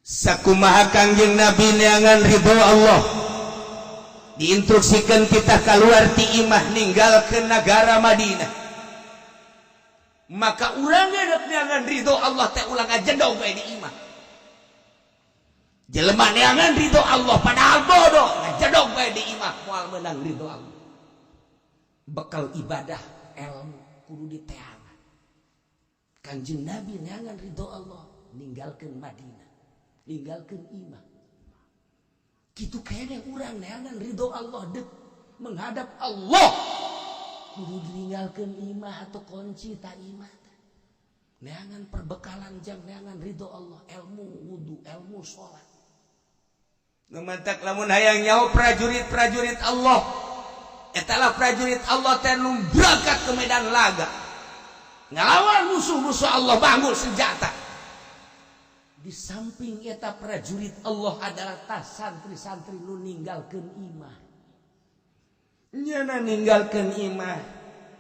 Sakumaha Kangjeng Nabi neangan ridho Allah, diinstruksikan kita keluar ti imah, ninggalkeun negara Madinah, maka urang ge neangan ridho Allah teh ulah ngajedog bae di imah. Jelema neangan ridho Allah padahal bodoh, ngajedog bae di imah, moal meunang ridho Allah. Bekal ibadah ilmu kudu diteangan. Kanjeng Nabi neangan ridho Allah, ninggalkeun Madinah, ninggalkeun imah. Kitu kene urang neangan ridho Allah, dek menghadap Allah kudu ditinggalkeun imah atau kunci ta imah. Neangan perbekalan jang neangan ridho Allah, ilmu wudu, ilmu sholat. Nu mantak lamun hayang nyaho prajurit-prajurit Allah, etalah prajurit Allah teh nu berangkat ke medan laga ngelawan musuh-musuh Allah, bangun senjata. Di samping eta prajurit Allah adalah tas santri-santri nu ninggalkeun imah. Nyana ninggalkeun imah,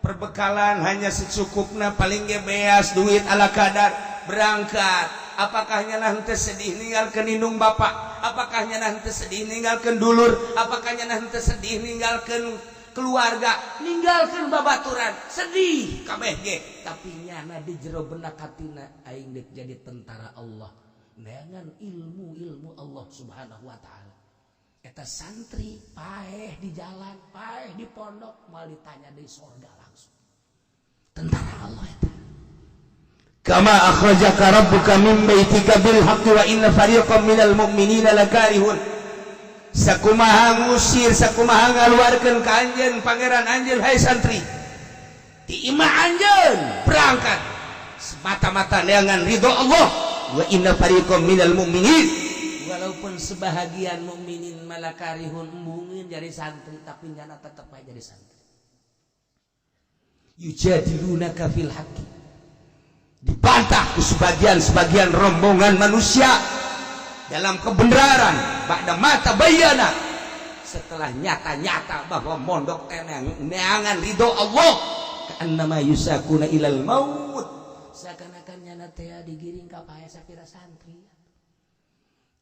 perbekalan hanya secukupna, paling ge beas duit ala kadar, berangkat. Apakah nyana henteu sedih ninggalkeun indung bapak? Apakah nyana henteu sedih ninggalkeun dulur? Apakah nyana henteu sedih ninggalkeun keluarga, ninggalkeun babaturan? Sedih kabeh ge, tapi nyana di jero benak hatina, aing dek jadi tentara Allah, neangan ilmu-ilmu Allah Subhanahu wa Ta'ala. Eta santri paeh di jalan, paeh di pondok, mal ditanya di sorga langsung. Tentara Allah eta. Kama akhrajaka rabbuka min baitika bil haqqi wa inna fariqam minal mu'minina lakarihun. Sakumaha ngusir, sakumaha ngaluarkeun ka anjeun pangeran anjeun, hai santri, ti imah anjeun berangkat semata-mata neangan ridho Allah. Wa inna fariqam minal mu'minin, walaupun sebahagian mukminin malakarihun, embungin jadi santri, tapi nyana tetep aja jadi santri. Yujadilunaka fil haqqi, dibantah ku sebagian-sebagian rombongan manusia dalam kebenaran, ba'da ma tabayyana, setelah nyata-nyata bahwa mondok teh neangan ridho Allah. Ka'annama yusaquna ilal maut, seakan-akan nyana teh digiring ka paeh. Sapira santri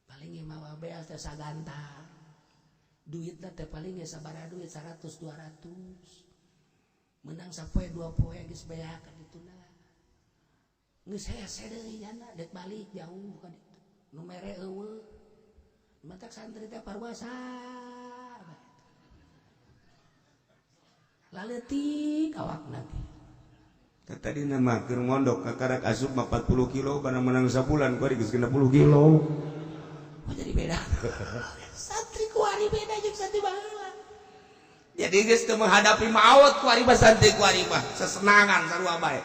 paling ge mawa beas teh sagantar, duitna teh paling ge sabaraha duit, 100 200, menang sapoe dua poe geus beak ka ditu na, geus hese deui nyana dek balik jauh ka ditu, nu mere eueuh. Matak santri teh parwasa laletik awakna teh. Tadi nama keur mondok kakarak asup 40 kilo, barang menang sabulan kuari geus 60 kilo. Oh, jadi beda santri kuari, beda jeung santri baheula. Jadi geus teu menghadapi maut kuari mah, santri kuari mah sesenangan sarua bae.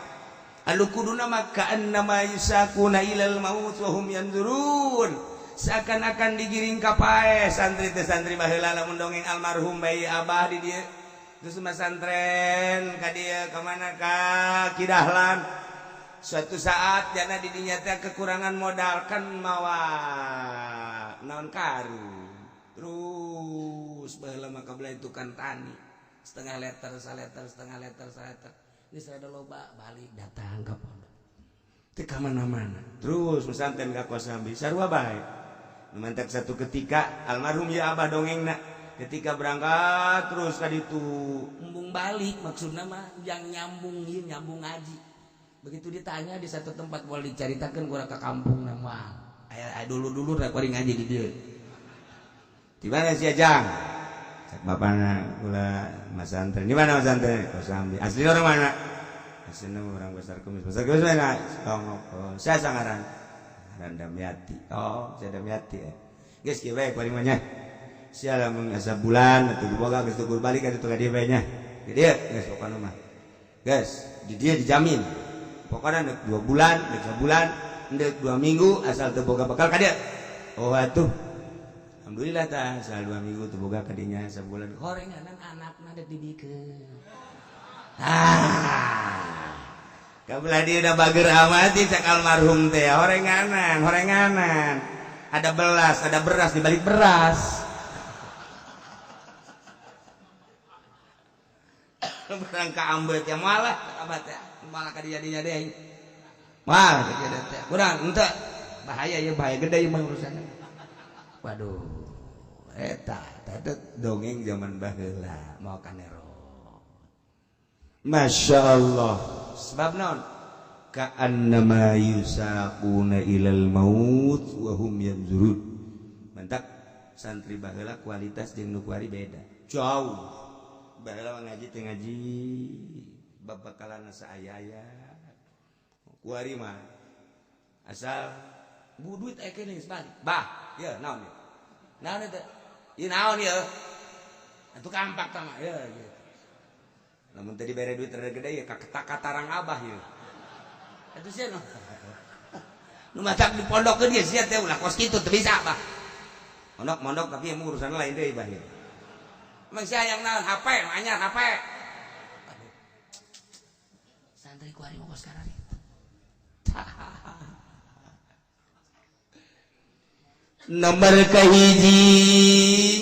Anu kuduna mah ka'annama yusaquna ilal maut wa hum yanzurun, seakan-akan digiring ka paeh santri teh. Santri baheula lamun dongeng almarhum bayi abah di dieu, terus masantren ka dieu, ka mana, ka Kidahlan. Suatu saat jana di dinya teh kekurangan modal kan, mawa naon, karung. Terus baheula mah kabelah itu kan tani, setengah liter saliter, setengah liter saliter, geus rada loba, balik datang ka pondok teu ka mana-mana. Terus pesantren ka Kosambi sarua bae. Mantak satu ketika almarhum ya abah dongengna, ketika berangkat terus ka ditu embung balik, maksudna mah yang nyambung ieu, nyambung ngaji. Begitu ditanya di satu tempat, boleh diceritakan kurang ke kampung nama aya dulu-dulu rek kuari ngaji di dieu. Di mana sih, Ajang? Cek bapana, kula masantren. Di mana masantren? Kosambi. Asli orang mana? Asli orang Pasar Kemis. Pasar Kemis mana? Oh, saya sangaran ngaran Damiati. Oh, saya Damiati ya. Geus kieu bae kuari mah nya. Sia lamun asa bulan atuh diboga geus tukur balik atuh ka dieu bae nya. Di dieu geus pokona mah. Geus, di dieu dijamin. Pokona deuk 2 bulan, deuk sabulan, deuk 2 minggu, asal teu boga bekal ka dieu. Oh atuh. Alhamdulillah tah, asal 2 minggu teu boga ka dinya, sabulan. Horenganan anakna dek dibikeun. Ah. Kabelah dia udah bager amat cek almarhum teh, horenganan, horenganan. Ada belas, ada beras di balik beras. Barang ka ambet ya malah abad ya malah ka jadinya deh. Malah ka teh. Kurang henteu. Bahaya ya, bahaya gede mah urusan. Waduh, eta eta dongeng zaman baheula mau kanero. Masya Allah, sebab naon? Ka'annama yusaquna ilal maut wa hum yanzurun. Mantap, santri baheula kualitas jeung nu kuari beda jauh. Baheula ngaji teh ngaji babakalan saaya-aya. Kuari mah asal bu duit aya kene geus balik. Bah, ieu naon ieu? Naon eta? Ieu naon ieu? Atuh kampak tah mah ieu gitu. Lamun teu dibere duit rada gede ya kaketak katarang abah ieu. Atuh sia nu nu matak di pondok ge sia teh ulah kos kitu, teu bisa bah. Mondok mondok, tapi emang urusan lain deui bah ieu. Emang sia yang naon HP, anyar HP. Aduh. Santri kuari mah kos kararitu. Nomor kahiji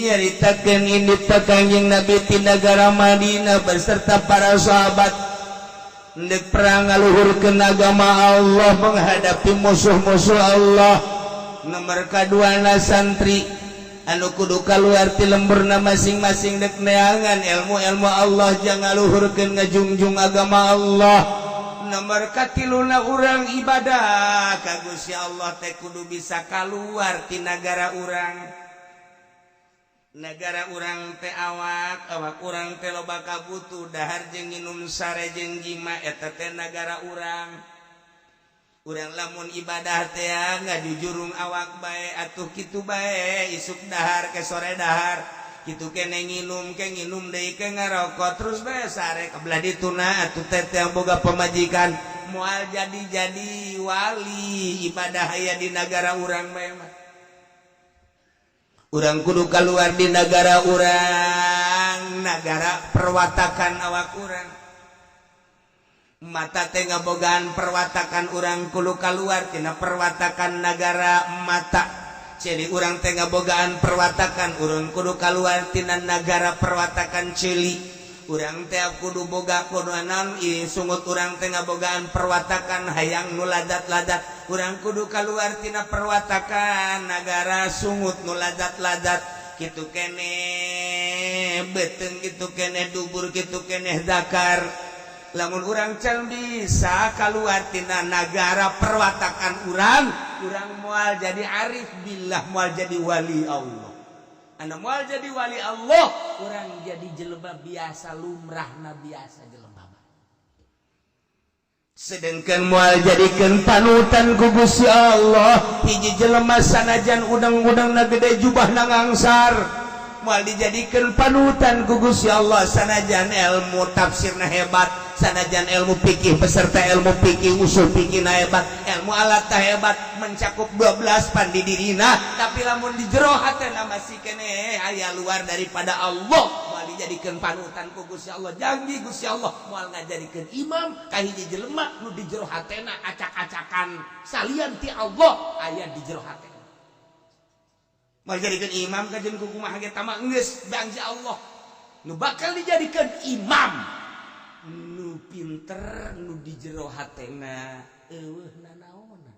nyaritakeun ini Kanjeng Nabi ti nagara Madinah beserta para sahabat ndek perang ngaluhurkeun agama Allah menghadapi musuh-musuh Allah. Nomor kaduana santri anu kudu kaluar ti lemburna masing-masing dek neangan ilmu-ilmu Allah jang ngaluhurkeun ngajungjung agama Allah. Nomor katiluna urang ibadah ka Gusti Allah teh kudu bisa kaluar ti nagara urang. Negara urang teh awak awak urang teh loba kabutuh dahar jeung nginum, sare jeung jima, eta teh nagara urang. Urang lamun ibadah teh ngajujurung awak bae atuh kitu bae, isuk dahar ke sore dahar kitu kene, nginum ke nginum deui ke, ngarokok terus bae, sare kebelah dituna atuh teh yang boga pamajikan. Moal jadi-jadi wali ibadah aya di nagara urang bae mah. Urang kudu keluar di negara urang, nagara perwatakan awak urang. Mata teh ngabogaan perwatakan, urang kudu keluar tina perwatakan nagara mata. Ceuli urang teh ngabogaan perwatakan, urang kudu keluar tina nagara perwatakan ceuli. Urang teh kudu boga kudu naon, sungut urang teh ngabogaan perwatakan hayang nu ladat-ladat, urang kudu keluar tina perwatakan nagara sungut nu ladat-ladat. Kitu kene beteng, kitu kene dubur, kitu kene zakar. Lamun urang can bisa keluar tina nagara perwatakan urang, urang moal jadi arif billah, moal jadi wali Allah. Anu moal jadi wali Allah, urang jadi jelema biasa, lumrahna biasa jelema. Sedangkan moal jadikeun panutan ku Gusti Allah hiji jelema sanajan udang-udangna gede, jubahna ngangsar. Moal dijadikeun panutan ku Gusti Allah sanajan ilmu tafsirna hebat, sanajan ilmu fikih beserta ilmu fikih usul fikih hebat, ilmu alat hebat, mencakup 12 pan di dirina, tapi lamun di jero hatena masih kene aya luar daripada Allah, moal dijadikeun panutan ku Gusti Allah. Janji Gusti Allah moal ngajadikeun imam ka hiji jelema nu di jero hatena acak-acakan salian ti Allah aya di jero hatena. Moal jadikeun imam kajen ku kumaha ge tama geus janji Allah. Nu bakal dijadikan imam nu pinter nu di jero hatena eueuh nanaonan.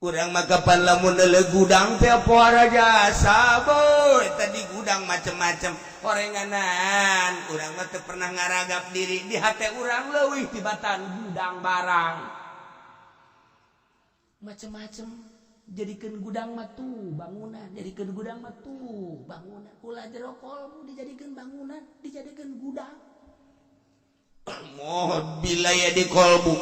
Urang mah kapan lamun deuleu gudang teh poara jasa boy, tadi gudang macem-macem orenganan. Urang mah teu pernah ngaragap diri di hate urang leuwih tibatan gudang barang macem-macem. Jadikeun gudang mah tuh bangunan, jadikeun gudang mah tuh bangunan. Ulah jero kolbu dijadikeun bangunan, dijadikeun gudang. Mobil aya di kolbu,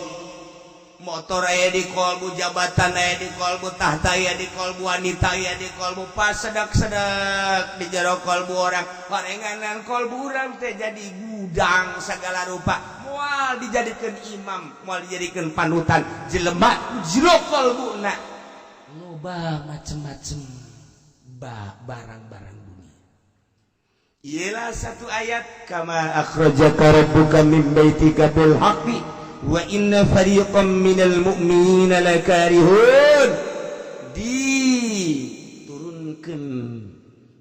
motor aya di kolbu, jabatan aya di kolbu, tahta aya di kolbu, wanita aya di kolbu, pas sedak-sedak di jero kolbu orang orenganan. Kolbu urang teh jadi gudang segala rupa. Moal dijadikeun imam, moal dijadikeun panutan jelema jero kolbuna loba macem-macem barang-barang dunia. Ialah satu ayat, kama akhrajaka rabbuka min baitika bil haqqi wa inna fariqam minal mu'minina lakarihun. Diturunkan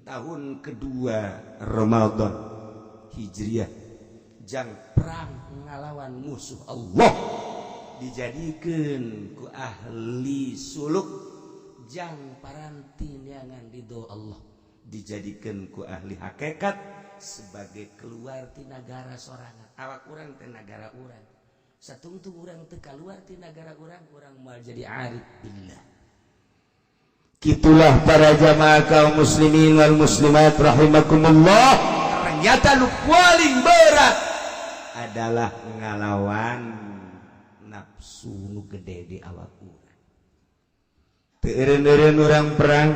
tahun kedua Ramadan Hijriah jang perang ngalawan musuh Allah. Dijadikan ku ahli suluk jang paranti neangan ridho Allah, dijadikan ku ahli hakikat sebagai keluar ti nagara sorangan. Awak urang teh nagara urang, satungtung urang teu keluar ti nagara urang, urang moal jadi arif billah. Gitulah para jamaah kaum muslimin wal muslimat rahimakumullah. Ternyata nu paling berat adalah ngalawan nafsu nu gede di awak urang. Teu eureun-eureun urang perang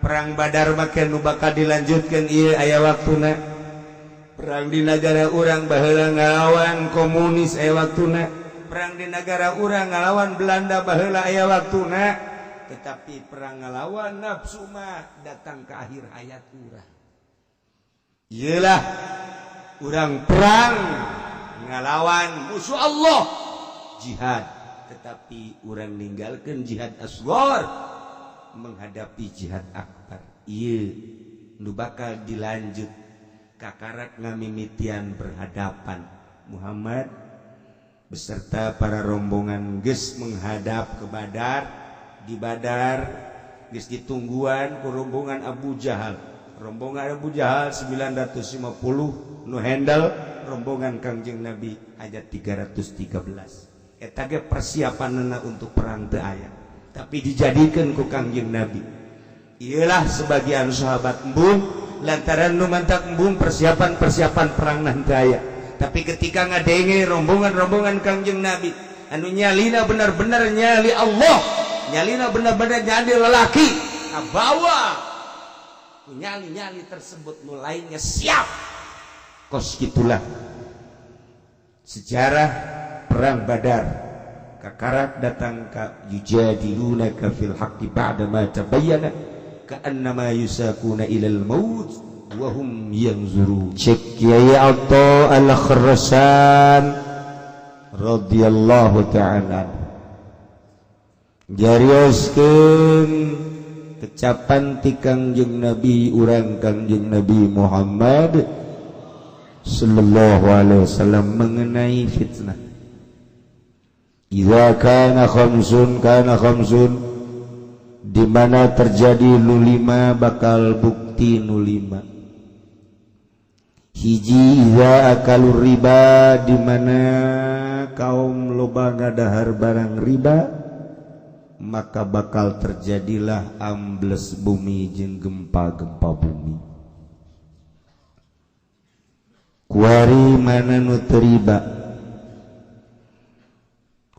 perang Badar make nu bakal dilanjutkan ieu aya waktuna. Perang di negara urang baheula ngalawan komunis aya waktuna, perang di negara urang ngalawan Belanda baheula aya waktuna, tetapi perang ngalawan nafsu mah datang ke akhir hayat urang. Iyalah, urang perang ngalawan musuh Allah, jihad, tetapi urang ninggalkan jihad asghar menghadapi jihad akbar. Iya, nu bakal dilanjut kakarak ngamimitian berhadapan. Muhammad beserta para rombongan geus menghadap ke Badar. Di Badar geus ditungguan ku rombongan Abu Jahal. Rombongan Abu Jahal 950 nu handle, rombongan Kangjeng Nabi aja 313. Eta ge persiapanna untuk perang teu aya, tapi dijadikan ku Kangjeng Nabi. Iyalah, sebagian sahabat embung lantaran nu mantak embung persiapan-persiapan perang nanti aya. Tapi ketika ngadenge rombongan-rombongan Kangjeng Nabi anu nyalina benar-benar nyali Allah, nyalina benar-benar nyali lelaki, bawa nyali-nyali tersebut, nu lainnya siap. Kos gitulah sejarah perang Badar. Kakarak datang ka yujadilunaka fil haqqi ba'da ma tabayyana ka'annama yusaquna ilal maut wa hum yanzurun. Cek Kiai Atha Al-Kharasan radhiyallahu ta'ala, jarioskeun kecapan ti Kangjeng Nabi urang, Kangjeng Nabi Muhammad sallallahu alaihi wasallam mengenai fitnah. Idza kana khamsun kana khamsun, di mana terjadi nu lima bakal bukti nu lima. Hiji, idza akalu riba, di mana kaum loba ngadahar barang riba, maka bakal terjadilah ambles bumi jeung gempa-gempa bumi. Kuari mana nu teu riba?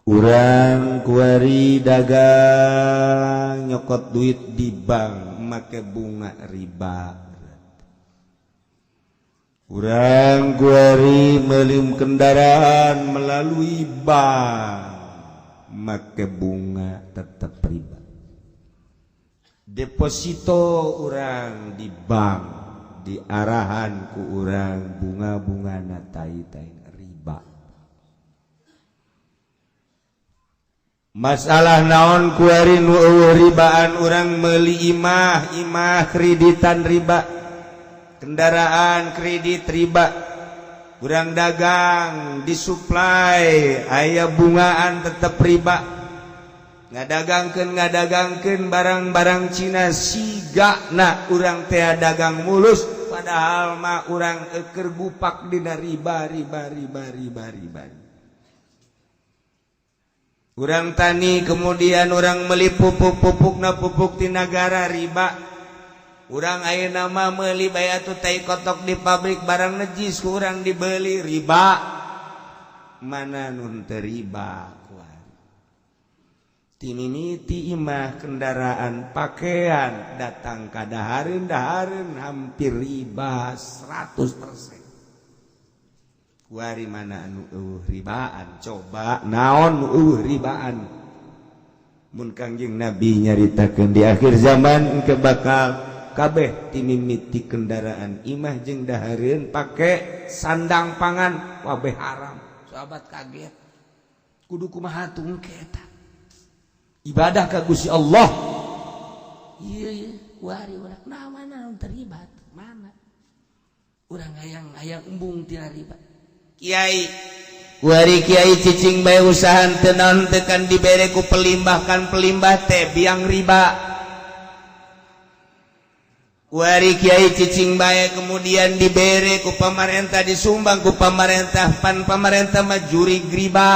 Urang kuari dagang, nyokot duit di bank make bunga riba. Urang kuari meuli kendaraan melalui bank make bunga tetap riba. Deposito urang di bank diarahan ku urang bunga-bunga na tai-tai riba. Masalah naon kuari nu eueuh ribaan? Urang meuli imah, imah kreditan riba, kendaraan kredit riba, urang dagang disuplai aya bungaan tetep riba, ngadagangkeun barang-barang Cina siga na urang teh dagang mulus, padahal mah urang eker gupak dina riba, riba, riba, riba, riba. Urang tani, kemudian urang meli pupuk, pupukna pupuk di negara riba. Urang ayeuna mah meuli bae atuh tai kotok di pabrik, barang najis ku urang dibeli, riba. Mana nu teu riba kuari? Timimiti imah, kendaraan, pakaian, datang ka dahareun, dahareun hampir riba 100%. Kuari mana anu eueuh ribaan? Coba, naon nu eueuh ribaan? Mun Kangjeng Nabi nyaritakeun di akhir zaman engke bakal kabeh timimiti kendaraan, imah jeung dahareun, pake sandang pangan kabeh haram. Sahabat kaget, kudu kumaha tuh engke eta ibadah ka Gusti Allah? Iya iya, kuari urang nah mana terlibat? Mana urang hayang hayang embung tina riba? Kiai, Kuari kiai cicing bae, usaha teu naon teh, kan dibere ku pelimbah, kan pelimbah teh biang riba. Kuari kiai cicing bae, kemudian dibere ku pamarentah, disumbang ku pamarentah, pan pamarentah mah jurig riba.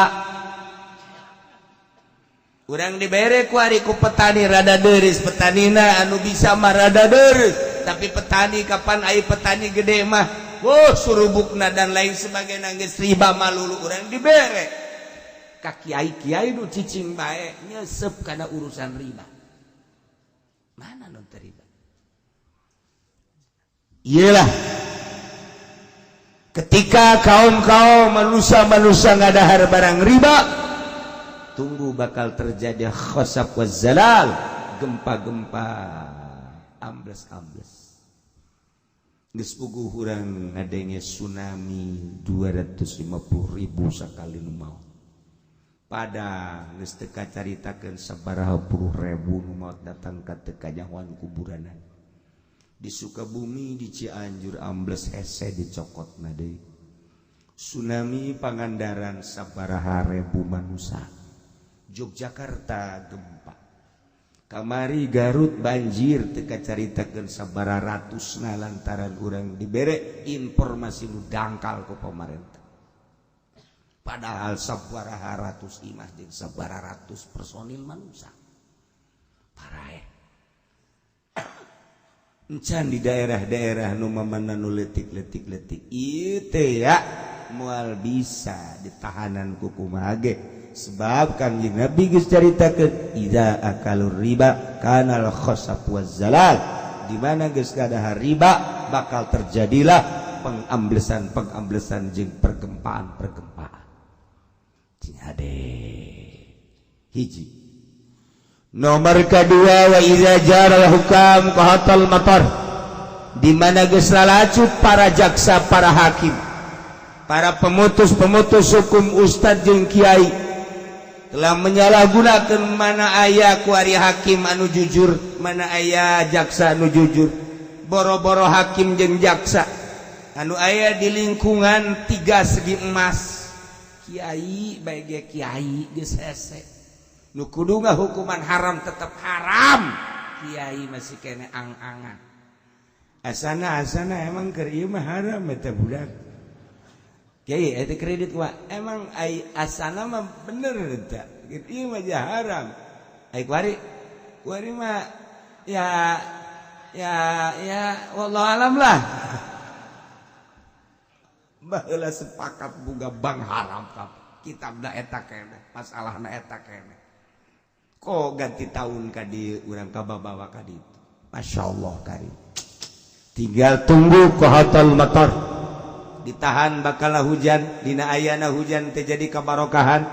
Urang dibere kuari ku petani, rada deris petanina, anu bisa mah rada deris, tapi petani kapan ai petani gede mah. Oh, surubukna dan lain sebagainya geus riba malulu. Urang dibere ka kiai, kiai nu cicing bae nyesep kana urusan riba. Mana nu teu riba? Iyalah, ketika kaum-kaum manusia-manusia ngadahar barang riba, tunggu bakal terjadi khosaf wa zalal, gempa-gempa, ambles-ambles. Geus puguh urang ngadenge tsunami 250.000 sakali nu maot. Padang geus teu kacaritakeun sabaraha puluh ribu nu maot datang ka teu kanyahoan kuburanan. Di Sukabumi, di Cianjur ambles hese dicokotna deui. Tsunami Pangandaran sabaraha ribu manusia. Yogyakarta gempa. Kamari Garut banjir teu kacaritakeun sabaraha ratusna lantaran urang dibere informasi nu dangkal ku pemerintah. Padahal sabaraha ratus imah jeung sabaraha ratus personil manusia. Paraeh. Encan di daerah-daerah nu mamana nu leutik-leutik leutik ieu teh ya moal bisa ditahanan ku kumaha ge, sebab Kangjeng Nabi geus caritakeun, idza akalur riba kanal khasaf waz zalal. Di mana geus kadahar riba, bakal terjadilah pengamblesan pengamblesan jeung pergempaan pergempaan. Cing hade hiji. Nomor kedua, wa idza jaral hukam qahatal matar. Di mana geus lalacut para jaksa, para hakim, para pemutus-pemutus hukum, ustad jeung kiai telah menyalahgunakan. Mana aya kuari hakim anu jujur? Mana aya jaksa anu jujur? Boro-boro hakim jeung jaksa anu aya di lingkungan tiga segi emas, kiai baik kiai geus hese. Nu kudu hukuman haram tetap haram, kiai masih kene ang-angan, asana asana emang keur ieu mah haram eta budak. Kiai eta kredit wa emang ai asana mah bener eta ieu mah haram. Ai kuari kuari mah ya ya ya, wallahu alam lah. Baheula sepakat boga bank haram, kitab da eta keneh, masalahna eta keneh. Kok ganti tahun ka dieu urang kababawa ka ditu. Masya Allah karim. Tinggal tunggu qahatal matar. Ditahan bakal hujan. Dina ayana hujan teh jadi kabarokahan.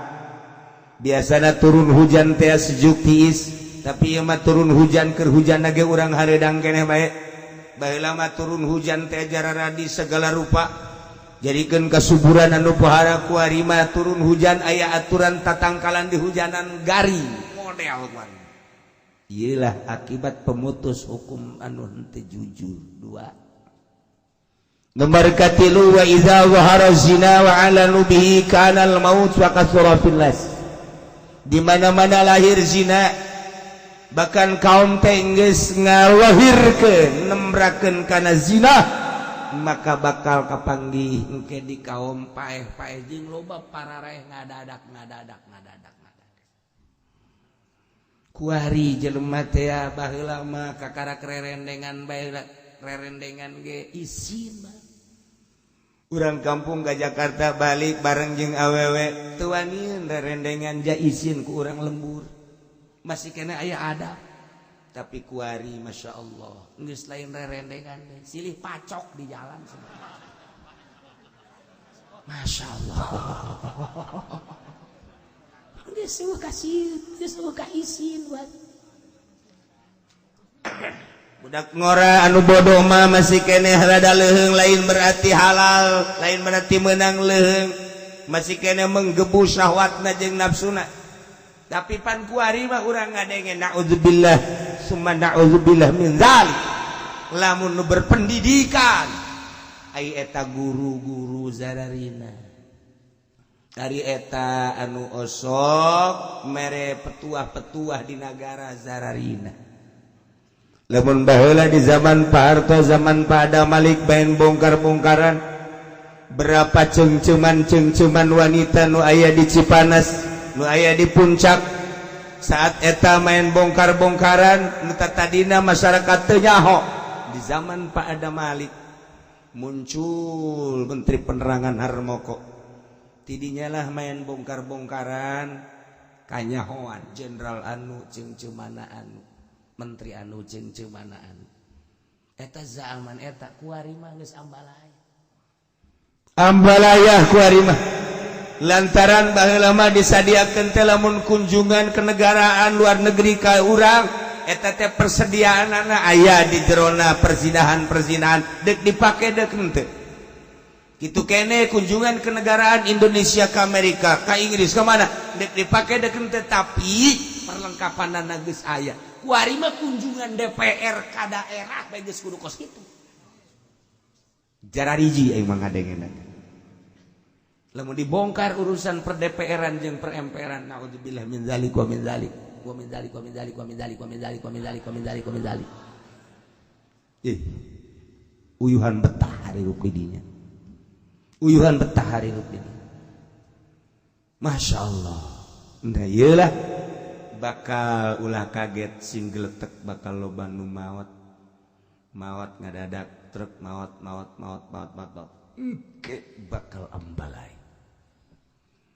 Biasana turun hujan teh sejuk tiis, tapi ieu mah turun hujan keur hujan ge urang hareudang keneh bae. Baheula mah turun hujan teh jararadi segala rupa, jadikeun kasuburan anu pohara. Kuari mah turun hujan aya aturan tatangkalan di hujanan, garing model kuari. Iyalah akibat pemutus hukum anu henteu jujur. Dua. Nomor katilu, wa idza zahara zina wa alanu bihi kana al maut wa katsura fil nas. Di mana-mana lahir zina, bahkan kaum teh geus ngalahirkeun nembrakeun kana zina, maka bakal kapanggih engke di kaum paeh-paeh jeung loba parareh ngadadak ngadadak ngadadak ngadadak. Kuari jelema teh baheula mah kakarak rerendengan bae, rerendengan ge isin mah. Urang kampung ke Jakarta balik bareng jeung awewe teu wanian rerendengan, ja isin ku urang lembur, masih kena aya adab. Tapi kuari Masya Allah geus lain rerendengan, silih pacok di jalan. Masya Allah, geus eueuh kasih, geus eueuh ka isin buat budak ngora. Anu bodoh mah masih keneh rada leuheung, lain berarti halal, lain berarti menang leuheung, masih keneh menggebu syahwatna jeung nafsuna. Tapi pan kuari mah urang ngadenge, naudzubillah summa naudzubillah min dzalik. Lamun nu berpendidikan, ai eta guru-guru zararina. Ari eta anu osok mere petuah-petuah di nagara zararina. Lamun baheula di zaman Pak Harto, zaman Pak Adam Malik main bongkar-bongkaran, berapa cengceman-cengceman wanita nu aya di Cipanas, nu aya di Puncak saat eta main bongkar-bongkaran, nu tadina masyarakat teu nyaho. Di zaman Pak Adam Malik muncul Menteri Penerangan Harmoko, tidinya lah main bongkar-bongkaran kanyahoan jenderal anu cengcemana anu, menteri anu cengcemana anu. Eta zaman eta kuari mah geus ambalaya, ambalaya kuari mah, lantaran baheula mah disadiakeun teh lamun kunjungan kenegaraan luar negeri ka urang eta teh persediaanana aya di jerona perzinahan-perzinahan, dek dipake dek henteu. Kitu kene kunjungan kenegaraan Indonesia ke Amerika, ke Inggris, ke mana, dek dipake dek henteu, tapi perlengkapan geus aya. Kuari mah kunjungan DPR ka daerah bae geus kudu kos kitu. Jarariji aing mah ngadengena. Lamun dibongkar urusan per DPR-an jeung per MPR-an, naudzubillah min zalik wa min zalik wa min zalik wa min zalik wa min zalik wa min zalik wa min zalik wa min zalik wa min zalik. Ih, uyuhan betah hirup di dinya, uyuhan betah hirup di dinya. Masya Allah. Nah, iyalah bakal ulah kaget sing geletek, bakal loba nu maot maot ngadadak truk maot maot maot maot maot maot. Engke bakal ambalai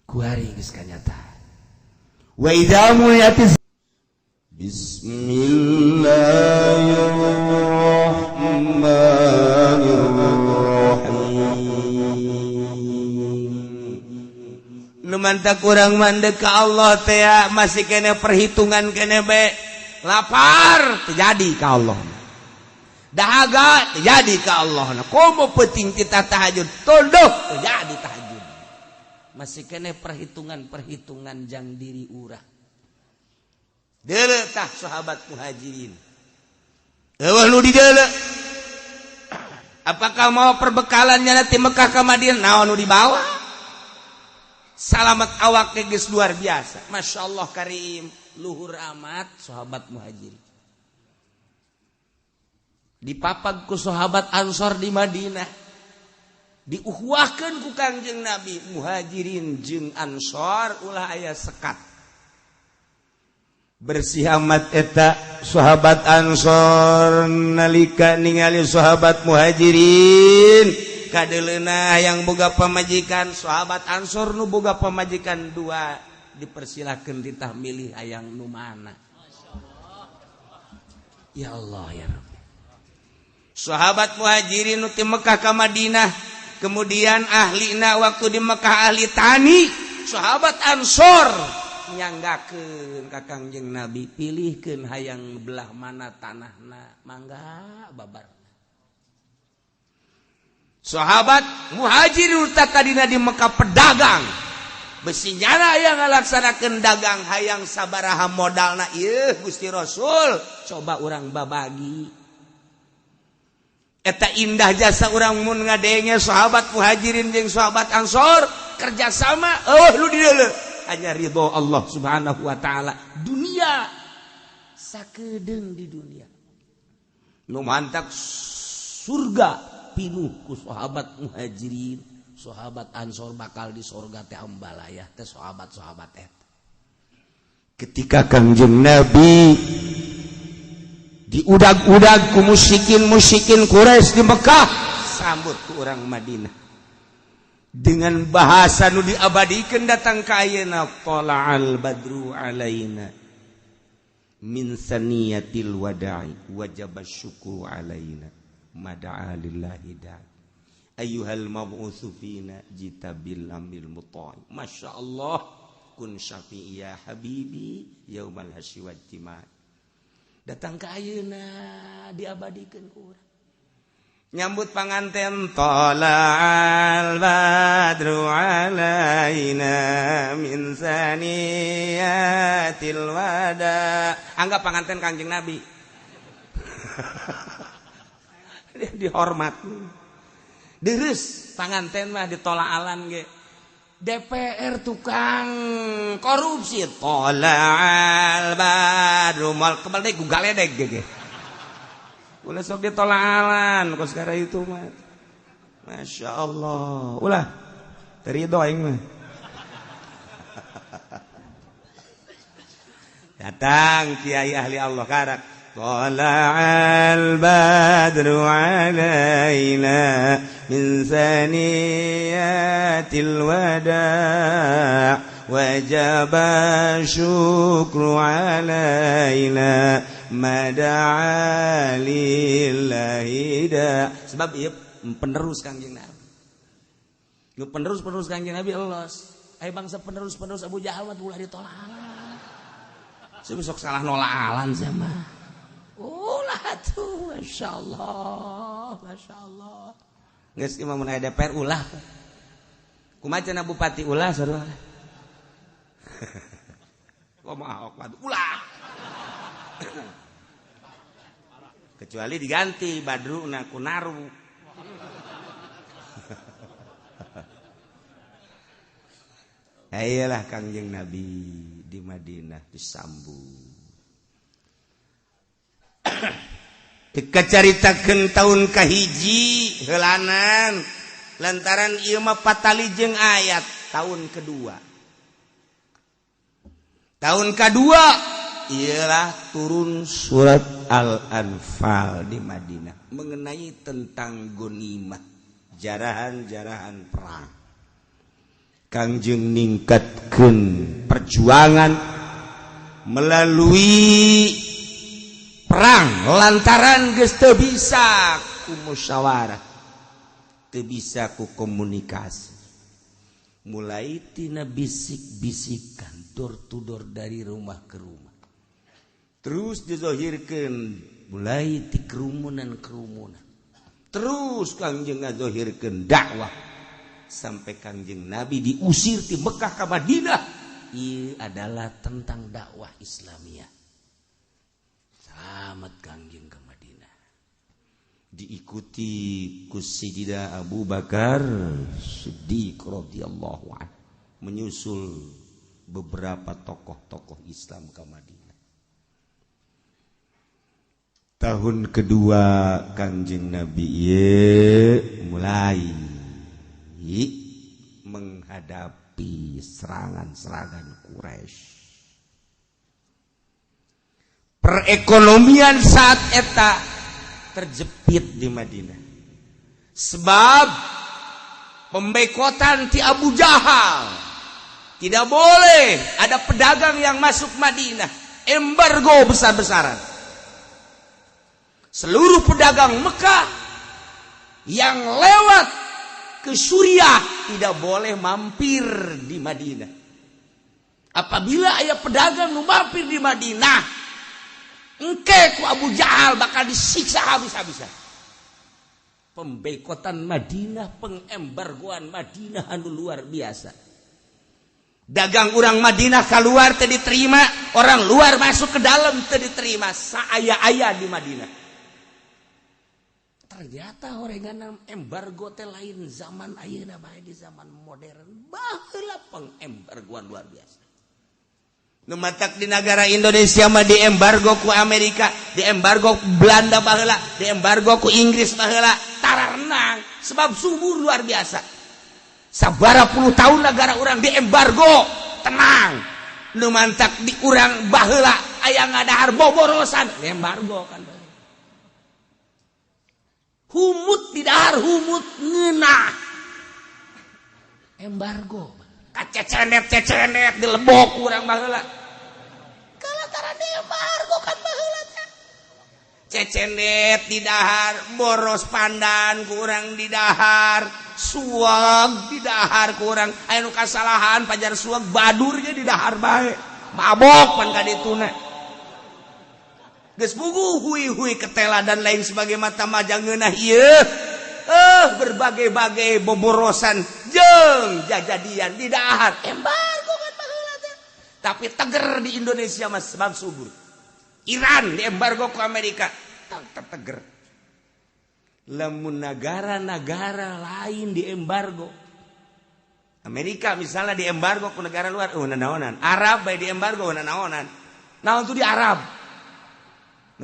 kuari geus kanyata wa idza muyatis. Bismillahirrahmanirrahim. Nu mantak kurang mandek ka Allah teh masih kene perhitungan kene be. Lapar terjadi ka Allah, dahaga terjadi ka Allah. Nah, komo penting kita tahajud tunduk terjadi tahajud, masih kene perhitungan-perhitungan jang diri urang. Deuleu tah sahabat Muhajirin. Eueuh nu dideuleu. Apakah mau perbekalannya nanti Mekah ke Madinah, naon nu dibawa? Salamat awak geus luar biasa. Masya Allah karim, luhur amat sahabat Muhajirin. Dipapag ku sahabat Ansor di Madinah. Diuhuahkeun ku Kangjeng Nabi, Muhajirin jeung Ansor ulah aya sekat. Bersih amat eta sahabat Ansor nalika ningali sahabat Muhajirin kadeleuna yang boga pamajikan. Sahabat Ansor nu boga pamajikan dua dipersilakan ditah milih hayang nu mana. Ya Allah ya Rabbi. Sahabat Muhajirin nu ti Mekah ka Madinah, kemudian ahlina waktu di Mekah ahli tani, sahabat Ansor nyanggakeun ka Kangjeng Nabi, pilihkeun hayang belah mana tanahna, mangga babar. Sahabat Muhajirin tadina di Mekah pedagang besi nyana yang ngalaksanakeun dagang, hayang sabaraha modalna ieu Gusti Rasul, coba urang babagi. Eta indah jasa urang mun ngadenge sahabat Muhajirin jeung sahabat Ansor kerjasama. Oh, lu di deuleu hanya ridho Allah Subhanahu wa taala, dunia sakedeung di dunia nu mantak surga pinuh ku sahabat Muhajirin, sahabat Ansor, bakal di surga teh ambalaya teh sahabat-sahabat eta. Ketika Kangjeng Nabi diudag-udag ku musyrikin-musyrikin Quraisy di Mekah, sambut ku orang Madinah dengan bahasa nu diabadikan datang ka ayeuna, tala'al badru alaina min saniyatil wada'i wajib syukru alaina mada'a lillahi da'i ayyuhal mab'utsu fina jita bil amil muta'i. Masya Allah, kun syafi'i ya habibi yaumal hasyi wajtima. Datang ka ayeuna diabadikeun ku urang nyambut panganten, tala'al badru alaina min saniyatil wada. Anggap panganten Kangjeng Nabi, dia dihormat deres panganten mah ditolak alan ge. DPR tukang korupsi. Tola'al badru mal kebal deui ku galedeg ge. Ulah sok ditolaalan kos sekarang itu mah. Masya Allah. Ulah terido aing mah. Datang kiai ahli Allah karak. Tola'al badru alaina min saniyatil wada' wajaba syukru alaina mada'a lillahi da. Sebab ieu penerus Kangjeng Nabi. Nu penerus-penerus Kangjeng Nabi elos. Aya bangsa penerus-penerus Abu Jahal mah ulah ditolak. Sok salah nolaalan sama. Ulah tuh, Masya Allah, Masya Allah. Geus imam mun aya DPR ulah. Kumaha cenah bupati ulah sarua. Kumaha Ahok ulah. Kecuali diganti Badruna ku Naru. Ayolah Kangjeng Nabi di Madinah disambut. Dikacaritakeun tahun kahiji heulanan lantaran ieu mah patali jeung ayat tahun kedua. Tahun kedua ialah turun surat Al-Anfal di Madinah mengenai tentang ghanimah, jarahan-jarahan perang. Kangjeng ningkatkeun perjuangan melalui perang lantaran geus teu bisa ku musyawarah, teu bisa ku komunikasi. Mulai tina bisik-bisikan door to door dari rumah ke rumah. Terus dizohirkeun mulai ti kerumunan-kerumunan. Terus Kangjeng ngazohirkeun dakwah sampai Kangjeng Nabi diusir ti Mekah ka Madinah. Ieu adalah tentang dakwah Islamiyah. Selamat Kangjeng ke Madinah. Diikuti ku Sayyidina Abu Bakar Siddiq radhiyallahu anhu, menyusul beberapa tokoh-tokoh Islam ke Madinah. Tahun kedua Kangjeng Nabi ieu mulai menghadapi serangan-serangan Quraisy. Perekonomian saat eta terjepit di Madinah. Sebab pembekotan ti Abu Jahal. Tidak boleh ada pedagang yang masuk Madinah. Embargo besar-besaran. Seluruh pedagang Mekah yang lewat ke Suriah tidak boleh mampir di Madinah. Apabila aya pedagang nu mampir di Madinah, engke ku Abu Jahal bakal disiksa habis-habisan. Pembekotan Madinah, pengembargoan Madinah anu luar biasa. Dagang orang Madinah keluar teu diterima, orang luar masuk ke dalam teu diterima, saaya-aya di Madinah. Ternyata orengan embargo teh lain zaman ayeuna bae di zaman modern. Baheula pengembargoan luar biasa. Nu matak di negara Indonesia mah diembargo ku Amerika, diembargo ku Belanda baheula, diembargo ku Inggris baheula, tararenang sebab subur luar biasa. Sabara puluh tahun negara urang diembargo, tenang. Nu mantak di urang baheula aya ngadahar boborosan, diembargo kan. Humut di dahar humut ngeunah. Embargo. Kacecenet-cecenet dilebok urang baheula. Kalantara diembargo kan baheula teh. Cecenet di dahar, boros pandan kurang di dahar, suag di dahar kurang. Aya nu kasalahan pajar suag badurnya di dahar bae. Mabok pan ka dituna. Geus puguh hui-hui ketela dan lain sebagai mata majang ngeunah ieu. Berbagai-bagai boborosan jeung jajadian di dahar. Embargo kan baheula teh. Tapi teger di Indonesia mah sebab subur. Iran diembargo ku Amerika, tetep teger. Lamun negara-negara lain diembargo, Amerika misalnya di embargo ke negara luar, oh naonan. Arab bae di embargo naonan. Naon tuh di Arab?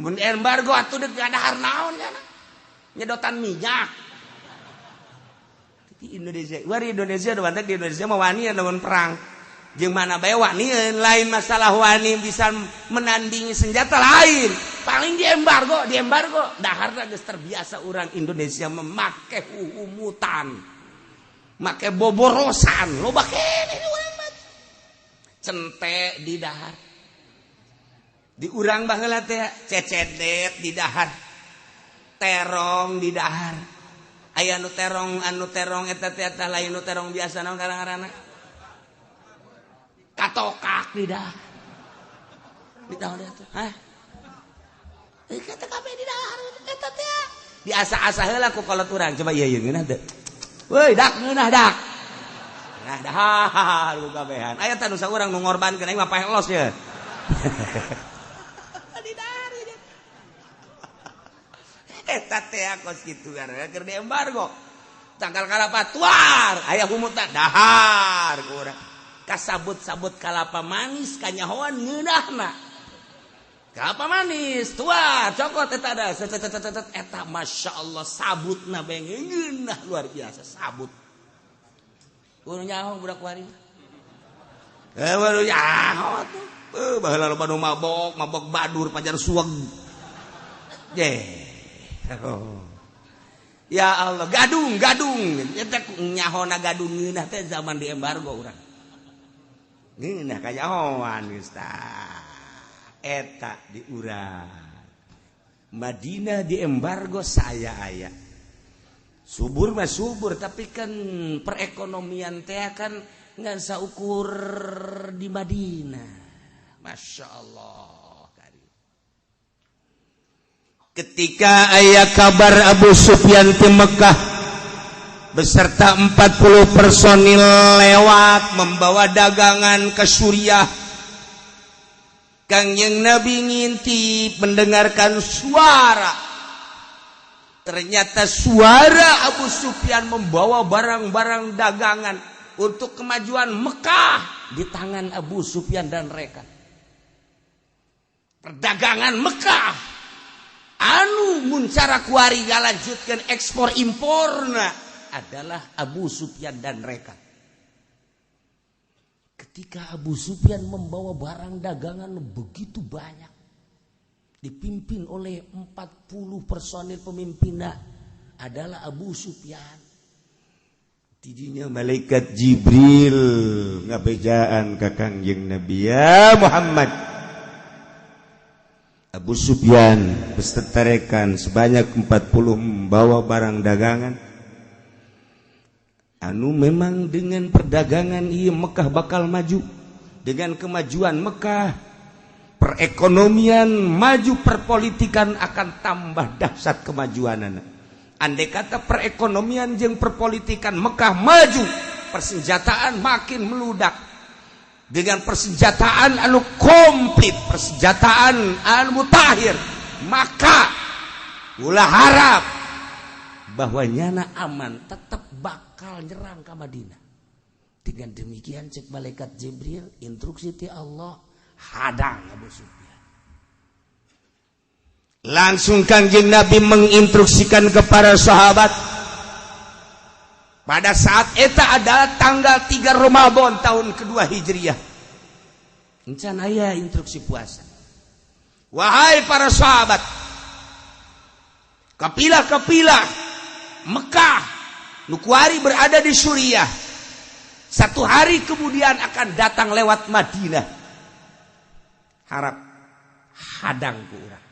Mun di embargo atuh deuk dahar naon ya? Nyedotan minyak. Di Indonesia, war Indonesia udah di Indonesia mah wani lawan perang. Jeung mana bae wani, lain masalah wani bisa menandingi senjata lain. Paling di embargo, di embargo. Daharna geus terbiasa orang Indonesia memakai humutan. Make boborosan, loba keneh urang mah. Cente di dahar. Di urang baheula teh cecedet di dahar. Terong di dahar. Aya nu terong eta teh eta lain nu terong biasa naon ngaranna? Katokak di dahar. Di dahar teh. Hah? Kata kabeh di dahar eta teh. Diasa-asa heula ku kolot urang. Coba ieu ieu ngeunah teu? Woi, dak ngeunah dak. Nah, dahar ku kabehan. Aya tah nu saurang nu ngorbankeun aing mah paeh los ye. Di dahar ieu. Eta teh kos kitu keur di embargo. Tangkal kalapa tuar, aya humutan dahar ku urang. Kasabut-sabut kalapa manis kanyahoan ngeunahna. Kelapa manis tuar, cokot eta da set set set eta masya Allah sabutna bae ngeunah luar biasa sabut. Kudu nyaho budak wari. Eh baru nyaho tuh. Baheula loba nu mabok, mabok badur pajar suweg. Ye. Oh. Ya Allah, gadung, gadung. Eta nyahona gadung ngeunah teh zaman di embargo urang. Ngeunah kanyahoan geus tah. Eta di urang. Madinah di embargo saya aya. Subur mah subur, tapi kan perekonomian teh kan ngan saukur di Madinah. Masya Allah. Ketika aya kabar Abu Sufyan di Mekah beserta 40 personil lewat membawa dagangan ke Suriah, Kangjeng Nabi ngintip mendengarkan suara. Ternyata suara Abu Sufyan membawa barang-barang dagangan untuk kemajuan Mekah di tangan Abu Sufyan dan mereka. Perdagangan Mekah anu muncara kuari ngalanjutkeun ekspor imporna adalah Abu Sufyan dan mereka. Ketika Abu Sufyan membawa barang dagangan begitu banyak, dipimpin oleh 40 personil pemimpinnya adalah Abu Sufyan. Tidinya malaikat Jibril ngabejaan ka Kangjeng Nabi, ya Muhammad, Abu Sufyan beserta rekan sebanyak 40 membawa barang dagangan anu memang dengan perdagangan iya Mekah bakal maju. Dengan kemajuan Mekah, perekonomian maju, perpolitikan akan tambah dahsyat kemajuan. Andai kata perekonomian jeung perpolitikan Mekah maju, persenjataan makin meludak. Dengan persenjataan anu komplit, persenjataan anu mutakhir, maka ulah harap bahwa nyana aman, tetap bakal nyerang ke Madinah. Dengan demikian cek malaikat Jibril, instruksi ti Allah, hadang Abu Sufyan. Langsung Kangjeng Nabi menginstruksikan kepada sahabat. Pada saat eta adalah tanggal 3 Ramadan tahun kedua Hijriah. Encan aya instruksi puasa. Wahai para sahabat, kapilah-kapilah Mekah nu kuari berada di Suriah, satu hari kemudian akan datang lewat Madinah. Harap hadang ku urang.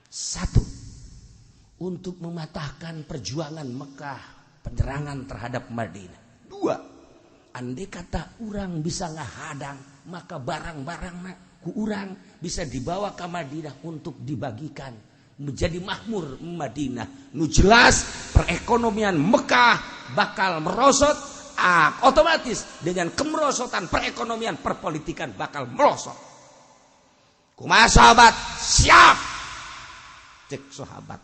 Satu, untuk mematahkan perjuangan Mekah, penyerangan terhadap Madinah. Dua, andai kata urang bisa ngahadang, maka barang-barang ku urang bisa dibawa ke Madinah untuk dibagikan menjadi makmur Madinah. Nu jelas perekonomian Mekah bakal merosot, otomatis dengan kemerosotan perekonomian, perpolitikan bakal merosot. Kumaha sahabat? Siap. Cek sahabat.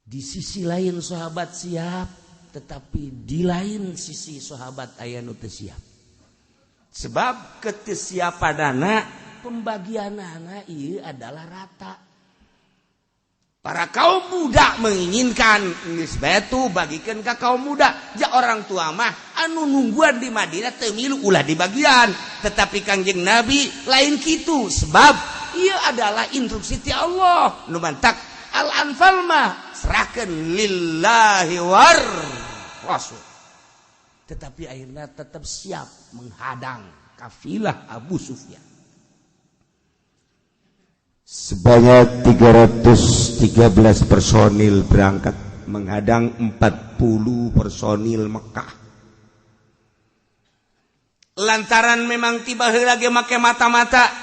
Di sisi lain sahabat siap, Tetapi di lain sisi sahabat aya nu teu siap. Sebab ketesiapanana, pembagianana ieu adalah rata. Para kaum muda menginginkan geus batu bagikan ke kaum muda. Ja orang tua mah anu nungguan di Madinah teu milu, ulah di bagian. Tetapi Kangjeng Nabi lain kitu, sebab ieu adalah instruksi ti Allah. Nu mantak Al-Anfal mah serahkan lillahi war rasul. Tetapi akhirnya tetap siap menghadang kafilah Abu Sufyan. Sebanyak 313 personil berangkat menghadang 40 personil Mekah. Lantaran memang tiba lagi make mata-mata.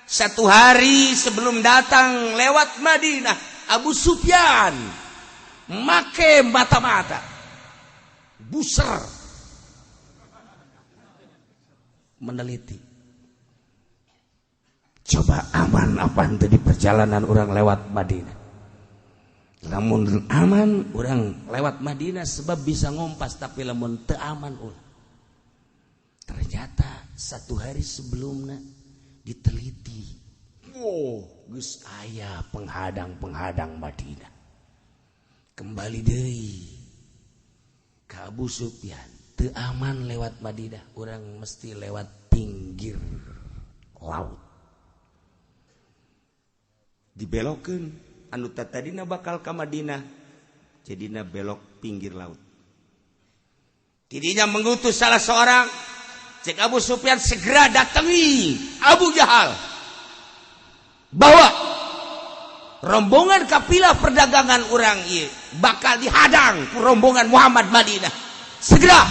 Satu hari sebelum datang lewat Madinah, Abu Sufyan make mata-mata. Buser meneliti. Coba aman apa di perjalanan orang lewat Madinah. Lamun aman orang lewat Madinah sebab bisa ngompas, tapi lamun teu aman ulah. Ternyata satu hari sebelumnya diteliti. Wow, geus aya penghadang-penghadang Madinah. Kembali deui ka Abu Sufyan, teu aman lewat Madinah, orang mesti lewat pinggir laut. Dibelokeun anu tadina bakal ka Madinah jadina belok pinggir laut. Tidinya mengutus salah seorang, cek Abu Sufyan, segera datangi Abu Jahal, bawa rombongan kafilah perdagangan orang ieu bakal dihadang ku rombongan Muhammad Madinah. Segera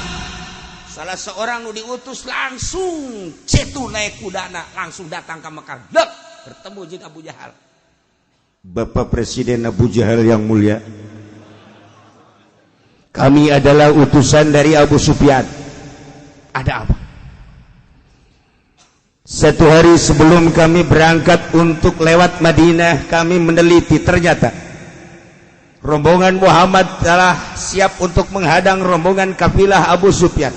salah seorang nu diutus langsung cetu naik kudana, langsung datang ke Mekah. Dek, bertemu jeung Abu Jahal. Bapak Presiden Abu Jahal yang mulia, kami adalah utusan dari Abu Sufyan. Ada apa? Satu hari sebelum kami berangkat untuk lewat Madinah, kami meneliti, ternyata rombongan Muhammad telah siap untuk menghadang rombongan kafilah Abu Sufyan.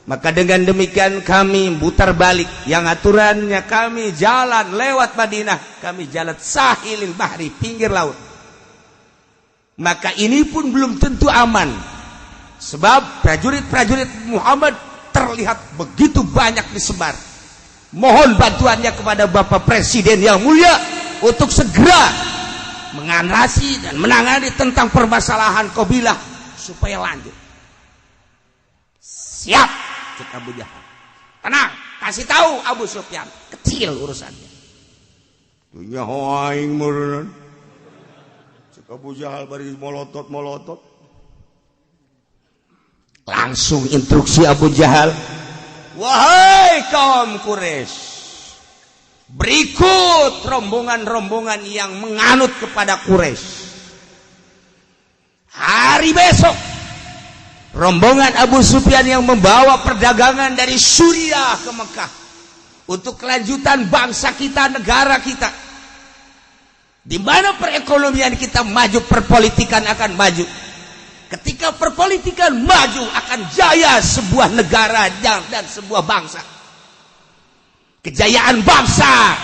Maka dengan demikian kami putar balik. Yang aturannya kami jalan lewat Madinah, kami jalan sahilil bahri, pinggir laut. Maka ini pun belum tentu aman. Sebab prajurit-prajurit Muhammad terlihat begitu banyak disebar. Mohon bantuannya kepada Bapak Presiden yang mulia untuk segera mengatasi dan menangani tentang permasalahan kabilah supaya lanjut. Siap, cek Abu Jahal. Tenang, kasih tahu Abu Sufyan, kecil urusannya. Dunya aing meureun. Cek Abu Jahal bari molotot-molotot. Langsung instruksi Abu Jahal, wahai kaum Quraisy, berikut rombongan-rombongan yang menganut kepada Quraisy. Hari besok rombongan Abu Sufyan yang membawa perdagangan dari Suriah ke Mekah untuk kelanjutan bangsa kita, negara kita, di mana perekonomian kita maju, perpolitikan akan maju. Ketika perpolitikan maju, akan jaya sebuah negara dan sebuah bangsa. Kejayaan bangsa,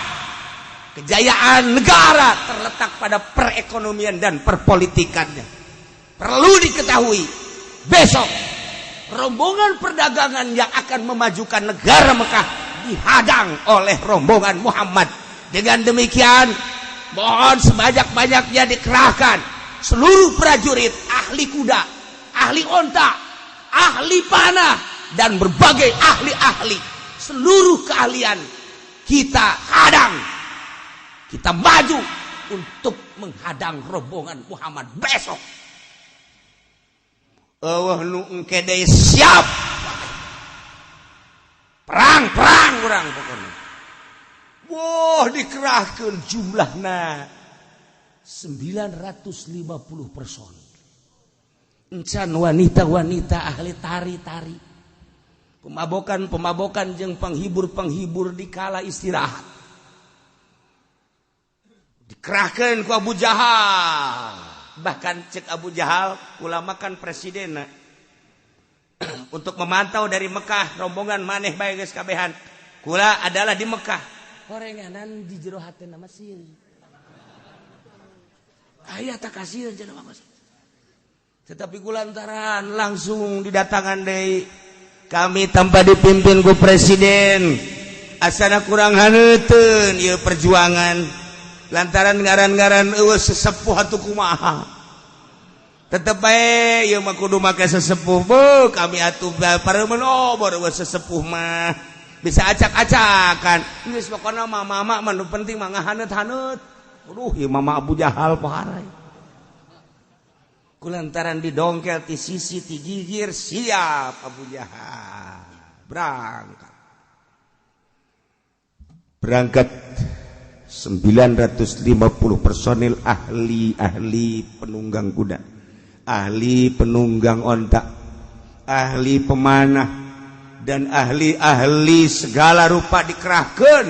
kejayaan negara terletak pada perekonomian dan perpolitikannya. Perlu diketahui, besok rombongan perdagangan yang akan memajukan negara Mekah dihadang oleh rombongan Muhammad. Dengan demikian, mohon sebanyak-banyaknya dikerahkan seluruh prajurit, ahli kuda, ahli onta, ahli panah, dan berbagai ahli-ahli. Seluruh keahlian kita hadang. Kita maju untuk menghadang rombongan Muhammad besok. Eueuh nu engke deui siap. Perang-perang urang pokoknya. Wah, dikerahkeun jumlahna 950 personil. Encan wanita-wanita ahli tari-tari, pemabokan-pemabokan jeung penghibur-penghibur di kala istirahat. Dikerahkan ku Abu Jahal. Bahkan cek Abu Jahal, ulama kan presiden untuk memantau dari Mekah rombongan maneh bae geus kabehan. Kula adalah di Mekah. Horenganan di jero hatena mah sieun. Aya tak kasieun cenah mah. Tetapi kulantaran langsung didatangan deui, kami tanpa dipimpin ku presiden asana kurang haneuteun ieu perjuangan, lantaran ngaran-ngaran eueuh sesepuh atuh kumaha, tetep bae ieu mah kudu make sesepuh. Bu kami atuh pareumeun obor, eueuh sesepuh mah bisa acak-acakan. Geus pokona mah mama mah nu penting mah ngahaneut-haneut. Aduh, ieu mama Abu Jahal poharai. Kulantaran didongkel ti sisi ti gigir, siap Abu Jahal berangkat. Berangkat 950 personil, ahli-ahli penunggang kuda, ahli penunggang onta, ahli pemanah, dan ahli-ahli segala rupa dikerahkan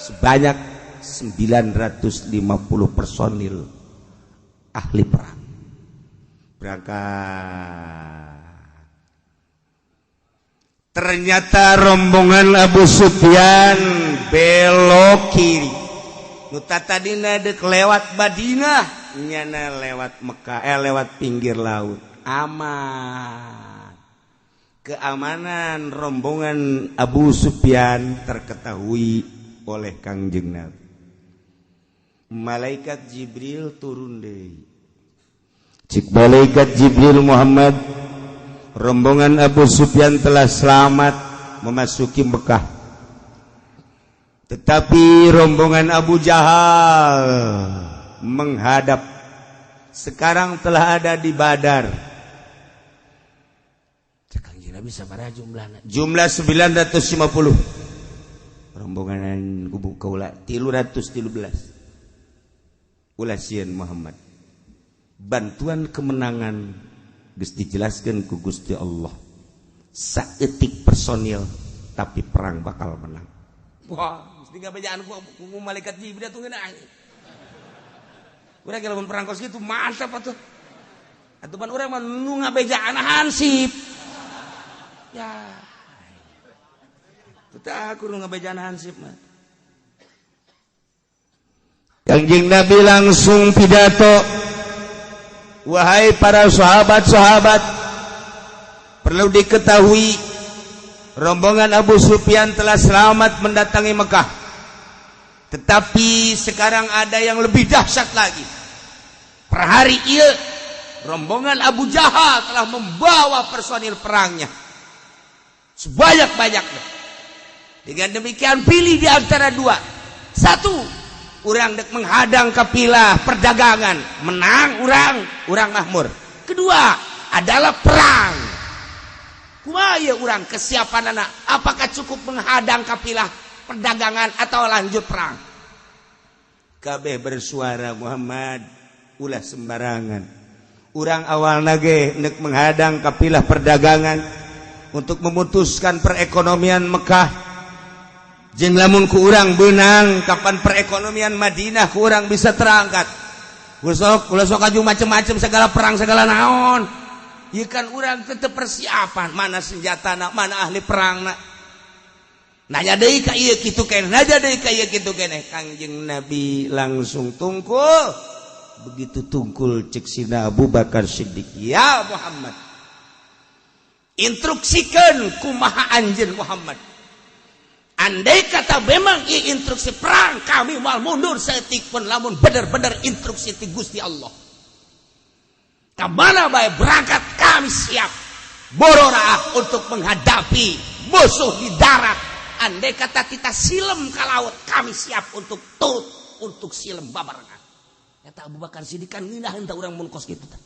sebanyak 950 personil ahli perang. Berangkat. Ternyata rombongan Abu Sufyan belok kiri. Nu tadina dek lewat Madinah, nyana lewat Mekah, lewat pinggir laut. Aman. Keamanan rombongan Abu Sufyan terketahui oleh Kangjeng Nabi. Malaikat Jibril turun deui. Cik malaikat Jibril, "Muhammad, rombongan Abu Sufyan telah selamat memasuki Mekah. Tetapi rombongan Abu Jahal menghadap sekarang telah ada di Badar." Cek Kangjeng Nabi, "Sabaraha jumlahna?" "Jumlah 950, rombongan kubu kaula 313." "Ulah sieun, Muhammad. Bantuan kemenangan geus dijelaskan ku Gusti Allah. Saeutik personil tapi perang bakal menang." Wah, mesti ngabejaan ku malaikat Jibril tuh ngeunah. Urang lamun perang kos kitu mantap atuh. Atuh pan urang mah nu ngabejaan hansip. Ya. Teu aku nu ngabejaan hansip mah. Kangjeng Nabi langsung pidato, "Wahai para sahabat-sahabat, perlu diketahui rombongan Abu Sufyan telah selamat mendatangi Mekah. Tetapi sekarang ada yang lebih dahsyat lagi. Per hari ieu rombongan Abu Jahal telah membawa personil perangnya sebanyak-banyaknya. Dengan demikian, pilih di antara dua. Satu, urang dek menghadang kapilah perdagangan, menang urang, urang makmur. Kedua adalah perang. Kumaha urang kesiapan anak? Apakah cukup menghadang kapilah perdagangan atau lanjut perang?" Kabeh bersuara, "Muhammad, ulah sembarangan. Urang awal nage nek menghadang kapilah perdagangan untuk memutuskan perekonomian Mekah. Jeung lamun ku urang benang, kapan perekonomian Madinah ku urang bisa terangkat? Ulah sok, ulah sok aju macem-macem segala perang segala naon. Ieu kan urang tetep persiapan, mana senjata nak, mana ahli perang nak." Nanya deui ka ieu kitu keneh, nanya deui ka ieu kitu keneh. Kangjeng Nabi langsung tungkul. Begitu tungkul, cek sina Abu Bakar Siddiq, "Ya Muhammad, instruksikan kumaha anjeun, Muhammad. Andai kata memang ieu instruksi perang, kami mau mundur saeutik pun lamun bener-bener instruksi ti Gusti Allah. Kemana bae berangkat, kami siap bororaah untuk menghadapi musuh di darat. Andai kata kita silem ke laut, kami siap untuk turut untuk silem babarengan." Kata Abu Bakar Siddiq, kan ngeunah henteu urang mun kos kitu tah?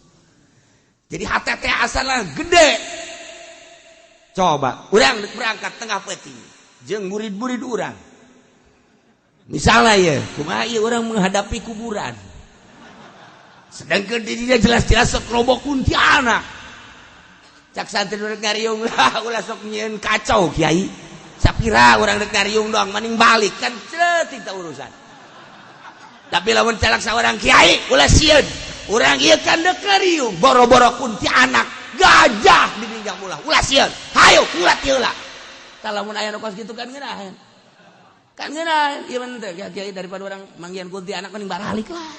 Jadi HTT asalna gede. Coba urang berangkat tengah peuting jeung murid-murid urang misalnya, ya kumaha ieu urang menghadapi kuburan, sedangkan dirinya jelas-jelas sok loba kuntilanak? Cak santri rek ngariung lah, "Ulah sok nyieun kacau, Kiai. Sapira urang rek ngariung doang maning balik kan ceuting tah urusan." Tapi lamun calak saurang, "Kiai, ulah sieun." Urang ieu kan deuk riung boro-boro kuntianak gajah dininjak ulah. Ulah sieun. Hayo kulat ieu lah. Tah lamun aya nu kos kitu kan ngeunaheun. Kan ngeunaheun ieu mah teh kiai daripada urang manggihan kuntianak mending baralik lah.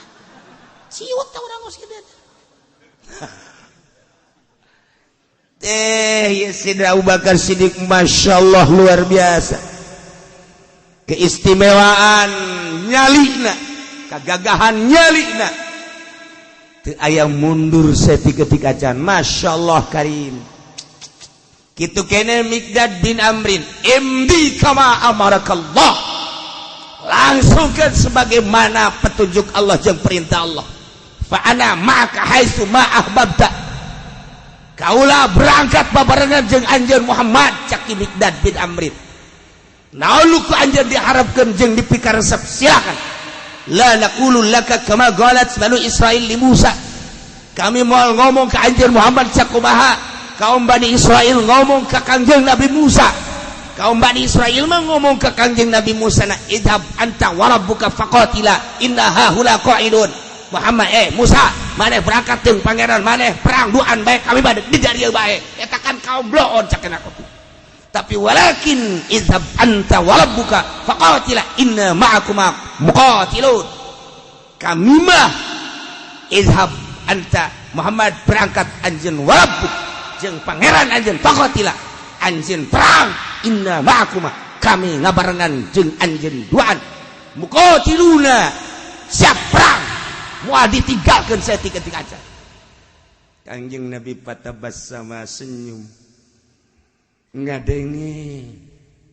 Siut tah urang kos kitu. Teh Sidra Abu Bakar Siddiq Masya Allah luar biasa. Keistimewaan nyalina, kegagahan nyalina. Teu aya mundur saketik acan. Masya Allah karim. Kitu kene Miqdad bin Amrin, imdi kama amarakallah. Langsungkan sebagaimana petunjuk Allah jeung perintah Allah. Fa ana ma'aka haitsu ma ahbabta. Kaula berangkat babarengan jeung anjeun Muhammad cak Miqdad bin Amrin. Naon ku anjeun diharapkeun jeung dipikaresep silakan. La naqulu laka kama qalat banu Israil li Musa. Kami moal ngomong ka anjeun Muhammad sakumaha kaum Bani Israil ngomong ka Kangjeng Nabi Musa. Kaum Bani Israil mah ngomong ka Kangjeng Nabi Musa na idhab anta wa rabbuka faqatila inna hahuna qa'idun. Muhammad Musa maneh berangkat jeung pangeran maneh perang duaan bae kami mah di dieu bae eta kan kaum bloon cakena ku. Tapi walakin idhab anta wa rabbuka faqatila inna ma'akuma muqatilun. Kami mah idhab anta Muhammad berangkat anjeun wa rabbuk jeung pangeran anjeun faqatila anjeun perang inna ma'akuma kami ngabarengan jeung anjeun duaan muqatiluna siap perang moal ditinggalkan saya tiga-tiga aja. Kangjeng Nabi fatabassama senyum ngadenge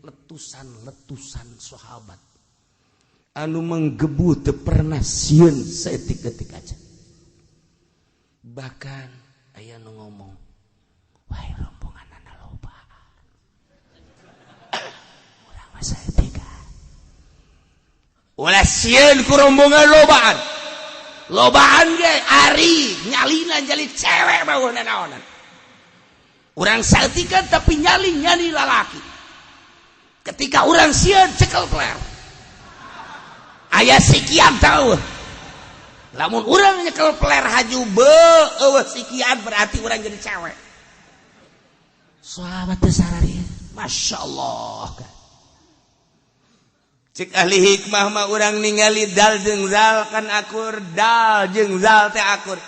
letusan-letusan sahabat anu menggebu teu pernah sieun saetik-etik aja. Bahkan aya nu ngomong, wah rombongan anak loba. Urang mah saeutikan. Ulah sieun ku rombongan lobaan. Lobaan ge ari nyalina nyali cewek mah naonan. Urang saeutikan tapi nyali-nyali lalaki. Ketika urang sieun cekel peler. Aya sikian tahu. Lamun urang nyekel peler haju eueuh sikian berarti urang jadi cewek. Sahabat teh sarari, Masya Allah. Cek ahli hikmah mah urang ningali dal jeung zal kan akur, dal jeung zal teh akur.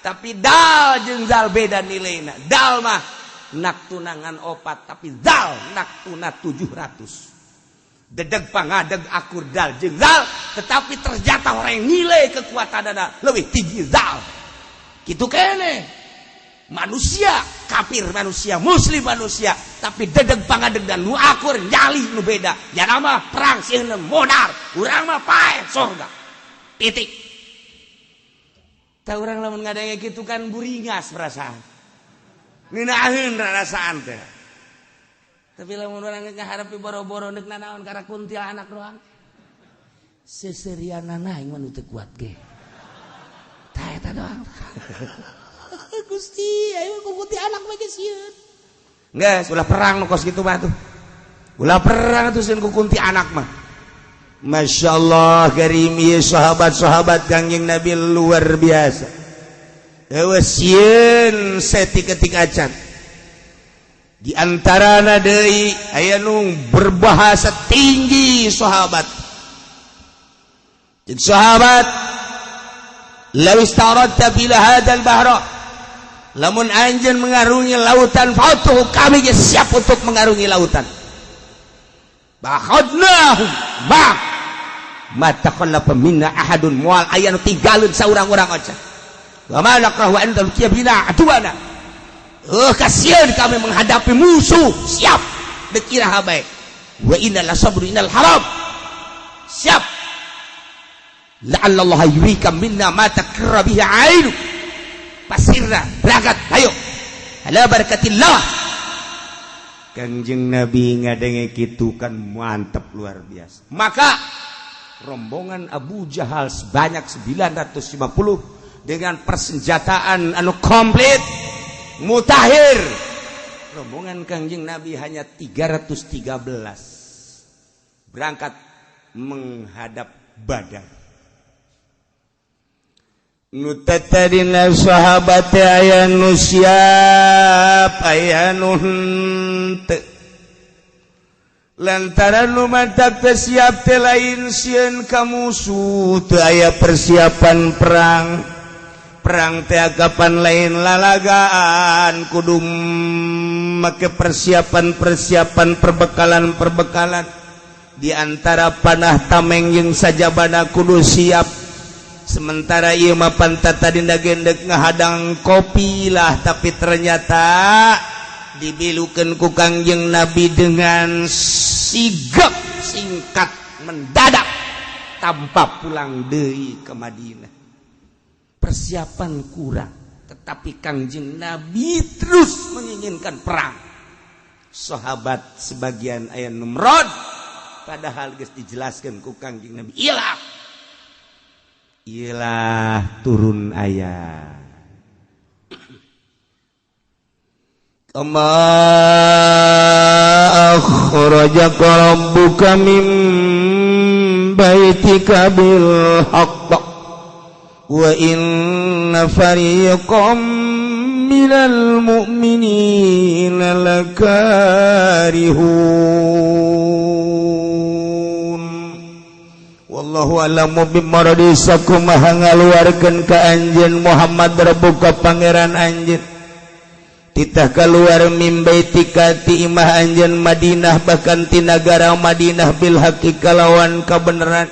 Tapi dal jeung zal beda nilaina. Dal mah nak tunangan opat, tapi zal nak tuna 700. Dedeg pangadeg akur dal jeung zal, tetapi ternyata orang yang nilai kekuatanana lebih tinggi zal. Kitu kene. Manusia kafir manusia muslim manusia, tapi dedeg pangadeg dan nu akur nyali nu beda. Ya nama perang sieun modar, urang mah paeh sorga. Titik. Tah urang lamun ngadenge kitu kan buringas perasaan. Ngeunaheun rarasaan teh. Tapi lamun urang ngaharepi boro-boro deuk nanaon karena kuntilanak doang. Seserianana aing mah nu teu kuat ge. Tah eta doang. Gusti, ayo ku kuntilanak mah geus sieun. Geus ulah perang nu kos kitu mah tuh. Ulah perang tuh sieun ku kuntilanak mah. Masya Allah karim ieu sahabat-sahabat Kangjeng Nabi luar biasa. Eueuh sieun saetik-etik acan. Di antarana deui aya nu berbahasa tinggi sahabat. Jeung sahabat law istaradta bila hadzal bahra, lamun anjeun mengarungi lautan fatuh, kami ge siap untuk mengarungi lautan. Bakhadnahum ma takhallafa minna ahadun, moal aya nu tinggalun saurang-urang aja. Wa ma nakrahu an talqiya bina aduana. Kasihan kami menghadapi musuh, siap deuk iraha bae. Wa inna la sabru innal haram. Siap. La'alla Allah yurika minna ma takarra bihi ainu. Pasirna berangkat, ayo. Ala barakatillah. Kangjeng Nabi ngadenge kitu kan mantep luar biasa. Maka rombongan Abu Jahal sebanyak 950 dengan persenjataan anu komplit mutakhir. Rombongan Kangjeng Nabi hanya 313 berangkat menghadap Badar. Nu tadina sahabat aya nu siap aya nu henteu. Lantaran nu mantak teu siap teh lain sieun ka musuh, teu aya persiapan perang. Perang teh kapan lain lalagaan, kudu make persiapan-persiapan, perbekalan-perbekalan. Di antara panah tameng jeung sajabana kudu siap. Sementara ieu mah pantat tadi gendek ngahadang qofilah, tapi ternyata dibilukeun ku Kangjeng Nabi dengan sigap, singkat, mendadak, tanpa pulang deui ke Madinah. Persiapan kurang, tetapi Kangjeng Nabi terus menginginkan perang. Sahabat sebagian aya numrod, padahal geus dijelaskan ku Kangjeng Nabi. Iyalah iyalah turun ayat kama akhrajaka rabbuka min baitika bil haqq wa inna fariqam minal mu'minina lakarihun. Wallahu a'lamu bimaradi sakumaha ngaluarkeun ka anjeun Muhammad rabbuka pangeran anjeun titah keluar mim baitika ti imah anjeun Madinah, bahkan ti nagara Madinah, bil haqqi kalawan kabeneran,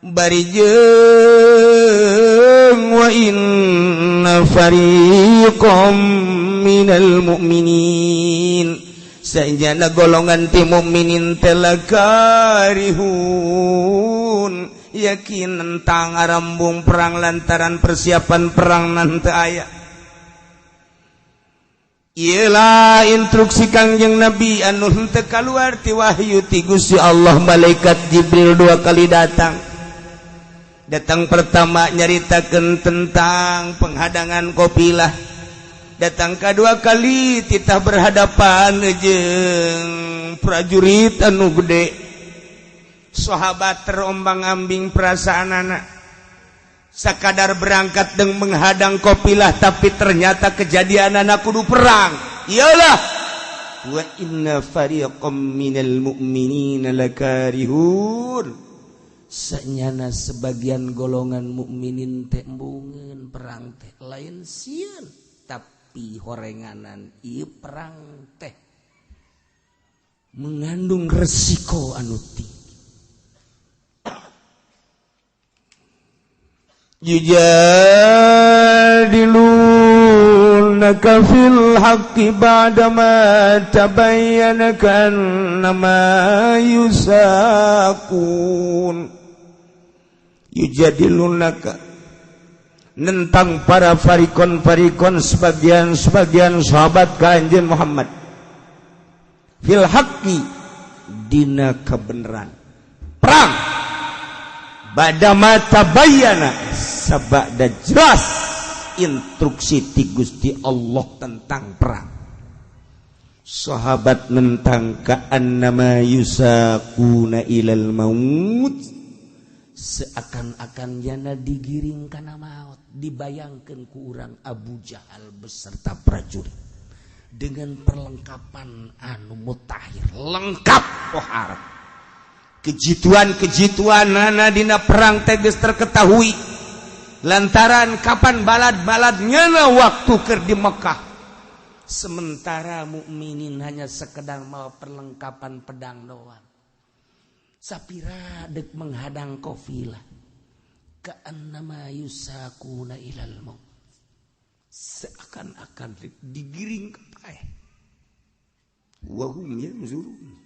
bari jeung wa inna fariqam minal mu'minin saenjana golongan ti mukminin teh lakarihun yakin tentang arambung perang lantaran persiapan perang nanti aya. Iyalah instruksi Kangjeng Nabi anu henteu kaluar ti wahyu ti Gusti Allah. Malaikat Jibril dua kali datang. Datang pertama nyaritakeun tentang penghadangan qofilah. Datang kedua kali titah berhadapan jeung prajurit anu gede. Sahabat terombang-ambing perasaan anak, sakadar berangkat dan menghadang qofilah, tapi ternyata kejadian anak kudu perang. Iyalah wa inna fariqam minal mu'minina lakarihun sanyana sebagian golongan mukminin teh embungeun perang teh lain sieun, tapi horenganan ieu perang teh mengandung resiko anu tinggi. Yujadilunaka fil haqqi ba'dama tabayyana ka'annama yusaqun. Yujadilunaka nentang para farikon-farikon sebagian-sebagian sahabat ka anjeun Muhammad fil haqqi dina kebenaran perang badama tabayyana sabada jelas instruksi ti Gusti Allah tentang perang. Sahabat nentang ka'annama yusaquna ilal maut seakan-akan jana digiring kana maut. Dibayangkeun ku urang Abu Jahal beserta prajurit dengan perlengkapan anu mutakhir lengkap pohara kejituan-kejituan nana dina perang teh geus terketahui lantaran kapan balad-baladnya na waktu keur di Mekah. Sementara mukminin hanya sekedar mau perlengkapan pedang doang, sapira dek menghadang qofilah ka'annama yusaquna ilal maut seakan-akan digiring ke paeh wa hum yanzurun.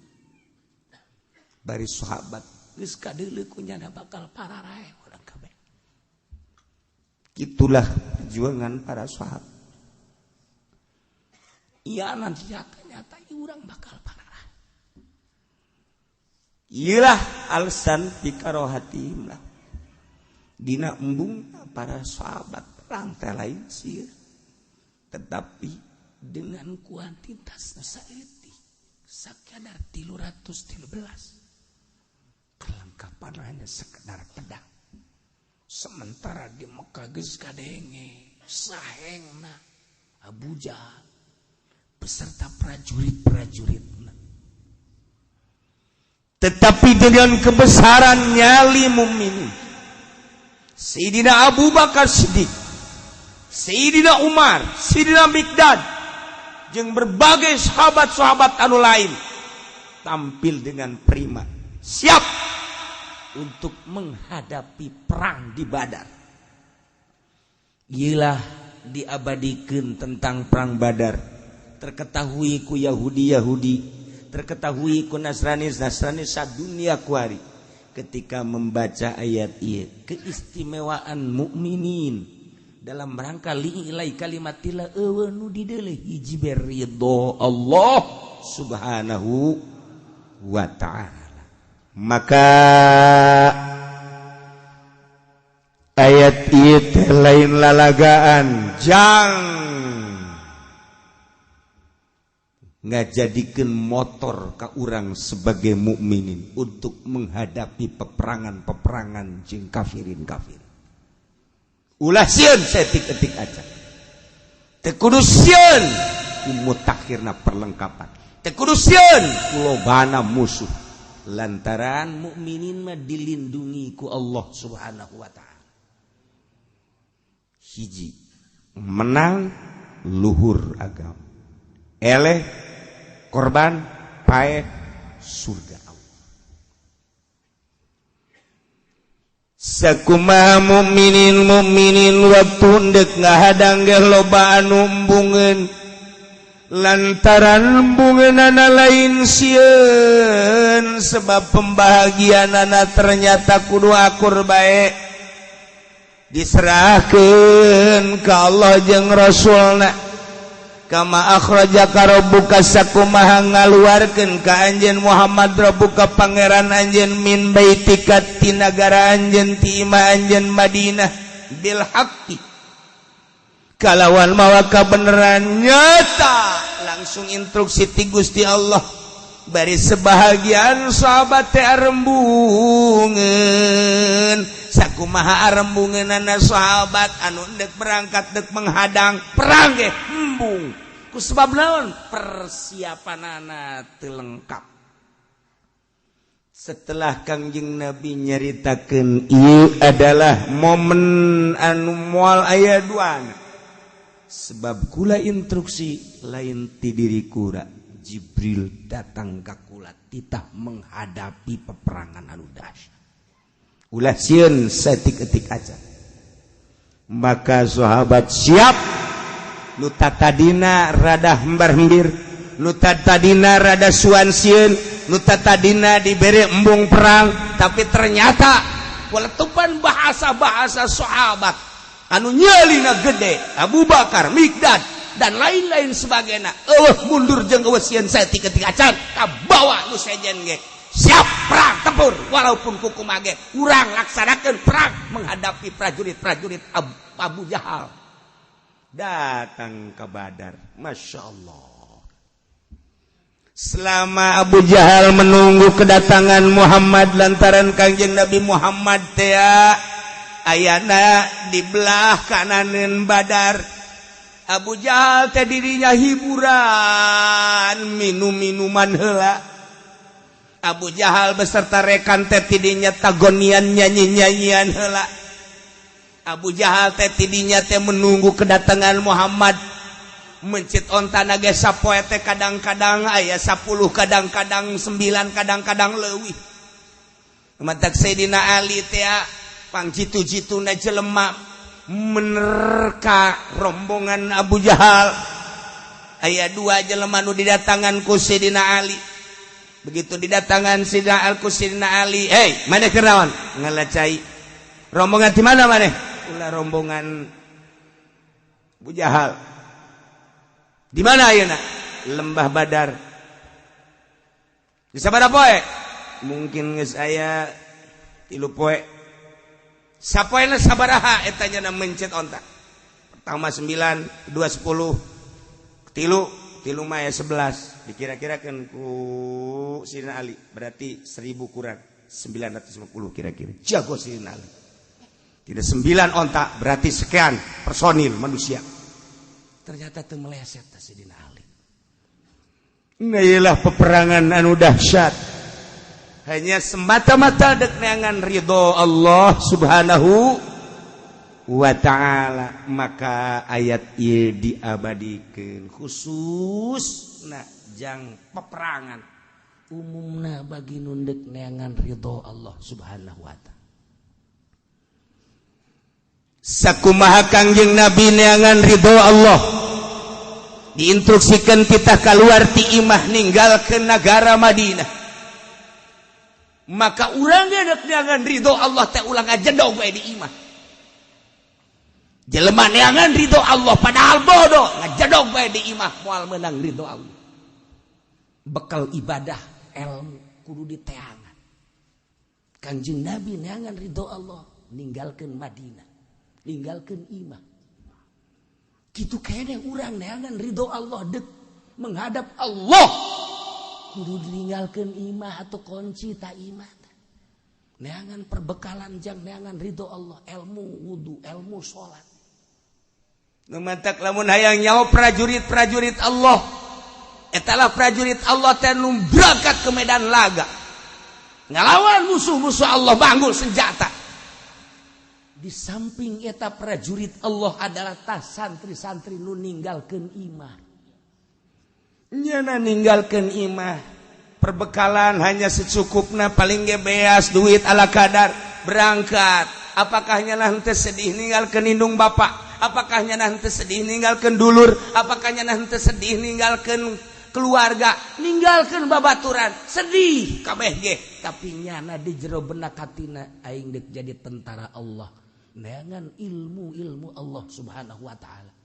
Bari sahabat geus kadeuleu ku nyana bakal pararae urang kabeh. Itulah perjuangan para sahabat. Iya nanti nyata-nyata urang bakal pararae. Iyalah alasan pikarohatihim lah. Dina embung para sahabat perang teh lain sieun. Tetapi dengan kuantitas nu saeutik sakadar 313 perlengkapan hanya sekedar pedang. Sementara di Mekah geus kadenge sahengna Abu Jahal beserta prajurit-prajuritna. Tetapi dengan kebesaran nyali mukminin, Sayyidina Abu Bakar Siddiq, Sayyidina Umar, Sayyidina Miqdad, jeung berbagai sahabat-sahabat anu lain tampil dengan prima, siap untuk menghadapi perang di Badar. Iyalah diabadikan tentang perang Badar. Terketahui ku Yahudi-Yahudi, terketahui ku Nasrani Nasrani sadunia kuari. Ketika membaca ayat ieu, keistimewaan mukminin dalam rangka li'ilai kalimatillah eueuh nu dideuleuh hiji ridho Allah Subhanahu wa ta'ala. Maka ayat ieu teh lain lalagaan jang ngajadikeun motor ka urang sebagai mukminin untuk menghadapi peperangan-peperangan jeung kafirin kafir. Ulah sieun saeutik-eutik aja. Teu kudu sieun ku mutakhirna perlengkapan. Teu kudu sieun ku lobana musuh. Lantaran mukminin mah dilindungi ku Allah Subhanahu wa ta'ala. Hiji, menang luhur agama. Eleh korban paeh surga Allah. Sakumaha mukminin mukminin waktu ndek ngahadang ge loba anu embungeun lantaran embungeunana lain sieun sebab pembahagianana ternyata kudu akur bae diserahkeun ka Allah jeung Rasulna. Kama akhrajaka rabbuka sakumaha ngaluarkeun ka anjeun Muhammad rabbuka pangeran anjeun min baitika ti nagara anjeun ti imah anjeun Madinah bil haqqi kalawan mawa kabeneran nyata. Langsung instruksi ti Gusti Allah bari sebahagian sahabat teh arembungeun sakumaha arembungeunana sahabat anu ndek berangkat dek menghadang perang ge embung ku sebab naon persiapanana teu lengkap. Setelah Kangjeng Nabi nyaritakeun ieu adalah momen anu moal aya duana sebab kula instruksi lain ti diri kula, Jibril datang ka kula titah menghadapi peperangan anu dahsyat. Ulah sieun saeutik-eutik aja. Maka sahabat siap nu tatadina rada hembar-hembir, nu tatadina rada suan sieun, nu tatadina dibere embung perang, tapi ternyata letupan bahasa-bahasa sahabat anu nyelina gede, Abu Bakar, Miqdad dan lain-lain sebagainya, eueuh mundur jeung eueuh sieun saeutik-eutik acan, kabawa nu sejen ge siap perang tempur walaupun kukumaha ge urang laksanakeun perang menghadapi prajurit-prajurit Abu Jahal. Datang ke Badar, Masya Allah. Selama Abu Jahal menunggu kedatangan Muhammad lantaran Kangjeng Nabi Muhammad teh ayana di belah kananeun Badar, Abu Jahal teh dirinya hiburan minum-minuman heula. Abu Jahal beserta rekan teh tidinya tagonian nyanyi-nyanyian heula. Abu Jahal teh tidinya teh menunggu kedatangan Muhammad. Mencit onta ge sapoe teh kadang-kadang aya 10, kadang-kadang 9, kadang-kadang leuwih. Matak Sayyidina Ali teh pangjitu-jituna jelema menerka rombongan Abu Jahal. Aya dua jelema nu didatangan ku Sayyidina Ali. Begitu didatangan Sayyidina Al ku Sayyidina Ali, "Hei, maneh keur naon?" Ngalacai. "Rombongan di mana maneh?" "Ulah rombongan Abu Jahal." "Di mana ayeuna?" "Lembah Badar." "Di sabaraha poe?" "Mungkin geus aya 3 poe." "Sapoena sabaraha eta nya mencet onta?" "Pertama 9, kedua 10, tilu tilu mah 11." Dikira-kirakan ku Sayyidina Ali berarti 1000 kurang 950 kira-kira. Jago Sayyidina Ali. Tidak, sembilan onta berarti sekian personil manusia. Ternyata teu meleset Sidina Ali. Nah, peperangan anu dahsyat hanya semata-mata dek neangan ridho Allah Subhanahu wa ta'ala. Maka ayat ieu diabadikeun khusus na jang peperangan, umumna bagi nu dek neangan ridho Allah Subhanahu wa ta'ala. Sakumaha Kangjeng Nabi neangan ridho Allah, diinstruksikan kita keluar ti imah, ninggalkeun negara Madinah, maka urang dek neangan ridho Allah teh ulah ngajedog bae di imah. Jelema neangan ridho Allah padahal bodoh, ngajedog bae di imah, moal menang ridho Allah. Bekal ibadah, ilmu kudu diteangan. Kanjeng Nabi neangan ridho Allah, ninggalkeun Madinah, ninggalkeun imah. Kitu kene urang neangan ridho Allah, dek menghadap Allah, kudu ditinggalkeun imah atau kunci tak imah. Neangan perbekalan jang neangan ridho Allah, ilmu wudu, ilmu salat. Nu mantak lamun hayang nyaho prajurit-prajurit Allah, etalah prajurit Allah teh nu berangkat ke medan laga ngalawan musuh-musuh Allah, banggul senjata. Di samping eta prajurit Allah adalah tas santri-santri nu ninggalkeun imah. Nyana ninggalkeun imah, perbekalan hanya secukupna, paling ge beas, duit ala kadar, berangkat. Apakah nyana henteu sedih ninggalkeun indung bapak? Apakah nyana henteu sedih ninggalkeun dulur? Apakah nyana henteu sedih ninggalkeun keluarga, ninggalkeun babaturan? Sedih kabeh ge, tapi nyana di jero benak hatina, aing dek jadi tentara Allah, neangan ilmu-ilmu Allah Subhanahu wa ta'ala.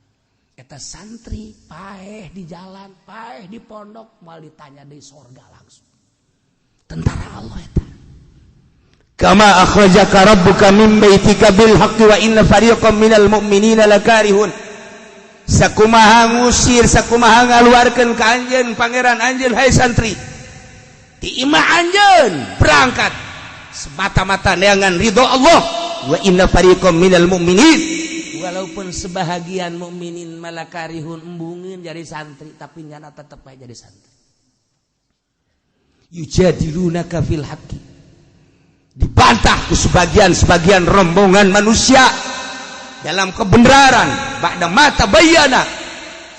Eta santri paeh di jalan, paeh di pondok, mal ditanya di sorga langsung. Tentara Allah eta. Kama akhrajaka rabbuka min baitika bil haqqi wa inna fariqam minal mu'minina lakarihun. Sakumaha ngusir, sakumaha ngaluarkeun ka anjeun pangeran anjeun, hai santri. Ti imah anjeun berangkat semata-mata neangan ridho Allah, wa inna fariqam minal mu'minin, walaupun sebahagian mukminin malakarihun, embungin jadi santri, tapi nyana tetep aja jadi santri. Yujadilunaka fil haqqi, dibantah ku sebagian-sebagian rombongan manusia dalam kebenaran, ba'da ma tabayyana,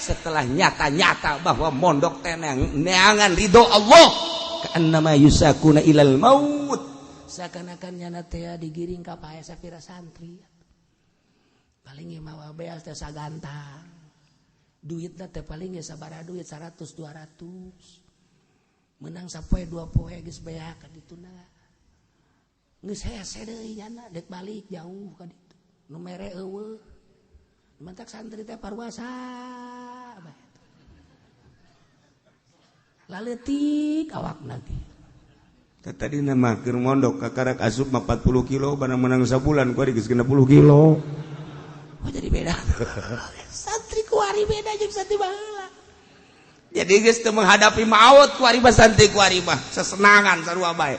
setelah nyata-nyata bahwa mondok tenang neangan ridho Allah, ka'annama yusaquna ilal maut, seakan-akan nyana teh digiring ka paeh. Sapira santri paling mawa beas teh sagantang, duitna teh paling ge sabaraha duit, 100 200, menang sapoe dua poe geus beak ka dituna, geus hese deui nyana dek balik jauh ka ditu, nu mere eueuh. Mantak santri teh parwasa bae, laletik awakna ge. Tadi nama keur mondok kakarak asup mah 40 kilo, barang menang sabulan kuari geus 60 kilo. Oh, jadi beda santri kuari, beda jeung santri baheula. Jadi geus teu menghadapi maut kuari mah, santri kuari mah sesenangan sarua bae.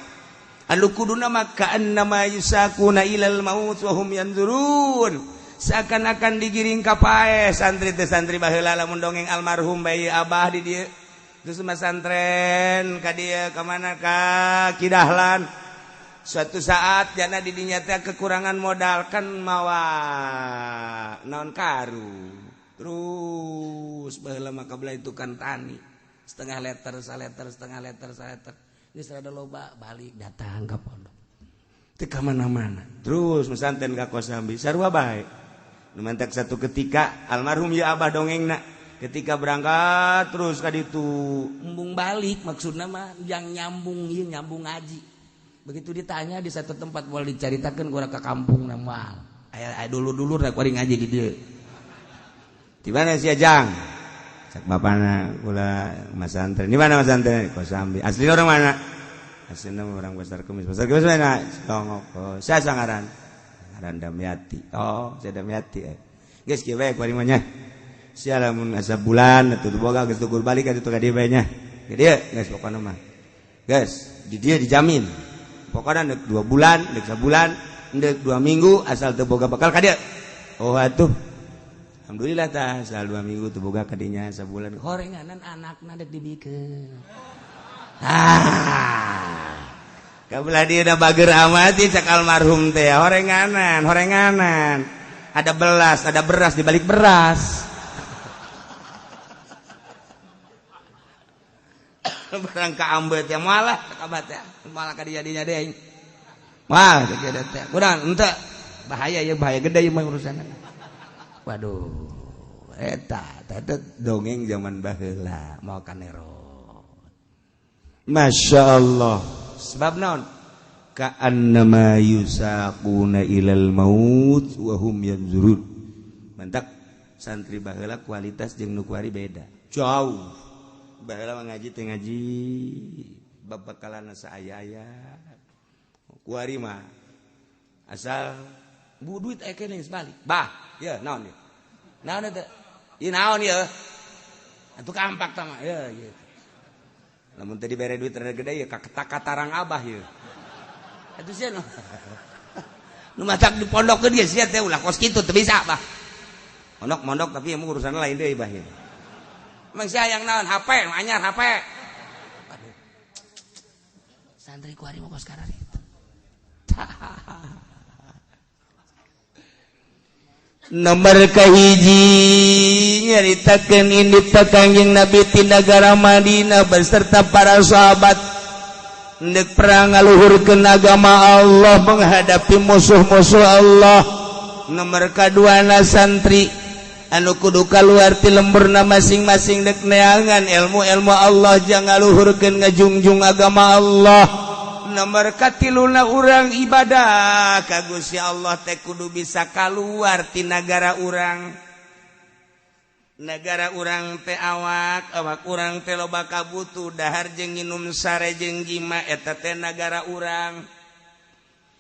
Anu kuduna mah ka'annama yusaquna ilal maut wa hum yanzurun, seakan-akan digiring ka paeh santri teh. Santri baheula lamun dongeng almarhum bayi abah di dieu, terus masantren ka dieu, ka mana, ka Kidahlan, suatu saat jana didinya teh kekurangan modal kan, mawa naon, karu. Terus baheula mah kabla itu kan tani, setengah liter, saliter, setengah liter, saliter, geus rada loba, balik datang ke pondok, Teu ka mana-mana terus mesanten ka Kosambi sarua bae. Nu mantak satu ketika almarhum ya abah dongengna, ketika berangkat terus ka ditu, embung balik, maksudna mah yang nyambung ieu, nyambung ngaji. Begitu ditanya di satu tempat, boleh diceritakan gua ke kampung nama aya aya dulu-dulu rek kuari ngaji di dieu. Di mana sih, Ajang? Cak bapana, kula masantren. Di mana masantren? Kosambi. Asli orang mana? Aslinya orang Pasar Kemis. Pasar Kemis mana? Songok. Oh, saya sangaran. Ngaran Damiati. Oh, saya Damiati. Eh. Geus kieu bae kuari mah nya. Sia lamun asa bulan atuh boga geus tukur balik ka ditu ka dieu bae nya. Ka dieu geus pokona mah. Geus, di dieu dijamin. Pokona dek 2 bulan, dek sabulan. Ndek 2 minggu asal teu boga bekal ka dieu. Oh atuh. Alhamdulillah tah asal 2 minggu teu boga ka dinya sabulan. Horenganan anakna dek dibikeun. Ah. Kabelah dia udah bager amat cak almarhum teh horenganan, horenganan. Ada belas, ada beras di balik beras. Barang ka ambet ya malah kabat ya, malah ka diadinya deui. Wah, teh teh. Kurang henteu bahaya ya, bahaya gede ieu mah urusanna. Waduh, eta teh dongeng zaman baheula moal kanero. Masya Allah. Sebab naon? Ka'annama yusaquna ilal maut wa hum yanzurun. Mantak santri baheula kualitas jeung nu kuari beda. Jauh. Baheula mah ngaji teh ngaji babakalan saaya-aya. Kuari mah asal bu duit aya keneh geus balik. Bah, ye naon ieu? Naon eta? Ieu naon ieu? Atuh kampak tah mah ye gitu. Lamun teu dibere duit rada gede ya katarang abah ieu. Atuh sia nu matak di pondok ge sia teh ulah kos kitu teu bisa bah. Mondok-mondok tapi emang urusanna lain deui bah ieu. Emang sia yang naon HP, nu anyar HP. Aduh. Santri kuari mah kos kararitu. Nomor kahiji nyaritakeun indit Kangjeng Nabi ti nagara Madinah beserta para sahabat ndek perang ngaluhurkeun agama Allah menghadapi musuh-musuh Allah. Nomor kaduana santri anu kudu kaluar ti lemburna masing-masing dek neangan ilmu-ilmu Allah jang ngaluhurkeun ngajungjung agama Allah. Nomor katiluna urang ibadah ka Gusti Allah teh kudu bisa kaluar ti nagara urang. Nagara urang teh awak, awak urang teh loba kabutuh dahar jeung nginum sare jeung gima eta teh nagara urang.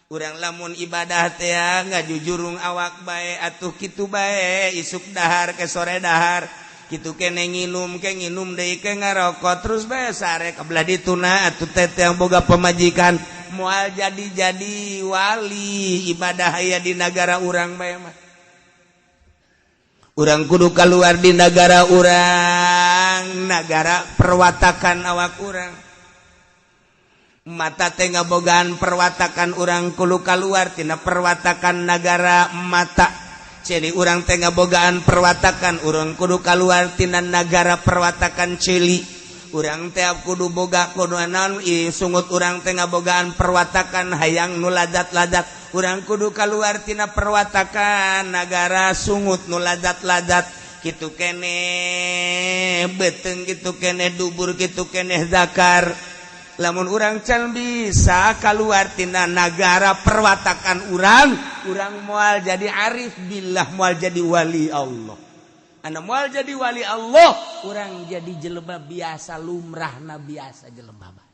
Urang lamun ibadah teh ngajujurung awak bae atuh kitu bae isuk dahar ke sore dahar. Kitu kene nginum ke nginum deui ke ngarokok terus bae sare kabelah dituna atuh teh yang boga pemajikan moal jadi-jadi wali ibadah aya di nagara urang bae mah. Urang kudu kaluar di nagara urang, nagara perwatakan awak urang. Mata teh ngabogaan perwatakan urang kudu kaluar tina perwatakan nagara mata. Celi urang teh ngabogaan perwatakan urang kudu kaluar tina nagara perwatakan celi. Urang teh kudu boga kudu naon sungut urang teh ngabogaan perwatakan hayang nu ladat-ladat. Urang kudu kaluar tina perwatakan nagara sungut nu ladat-ladat. Kitu keneh beuteung, kitu keneh dubur, kitu keneh zakar. Lamun urang can bisa kaluar tina nagara perwatakan urang, urang moal jadi arif billah, moal jadi wali Allah. Anu moal jadi wali Allah, urang jadi jelema biasa lumrahna biasa jelema.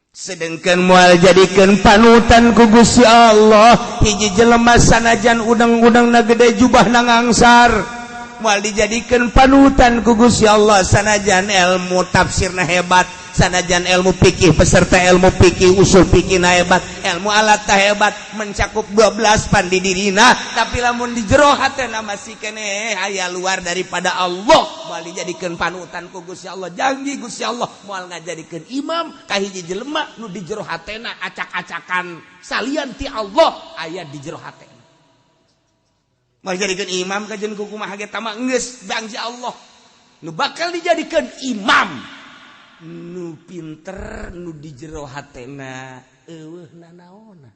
Sedengkeun moal jadikeun panutan ku Gusti Allah, hiji jelema sanajan udang-udangna gede jubahna ngangsar. Moal dijadikeun panutan ku Gusti Allah sanajan ilmu tafsirna hebat, sanajan ilmu fikih peserta ilmu fikih usul fikihna hebat, ilmu alat hebat, mencakup 12 pan di dirina, tapi lamun di jero hatena masih keneh aya luar daripada Allah, moal dijadikeun panutan ku Gusti Allah. Janji Gusti Allah moal ngajadikeun imam ka hiji jelema nu di jero hatena acak-acakan salian ti Allah aya di jero hatena. Moal dijadikeun imam kajen ku kumaha ge tama geus janji Allah nu bakal dijadikeun imam nu pinter nu di jero hatena eueuh nanaona.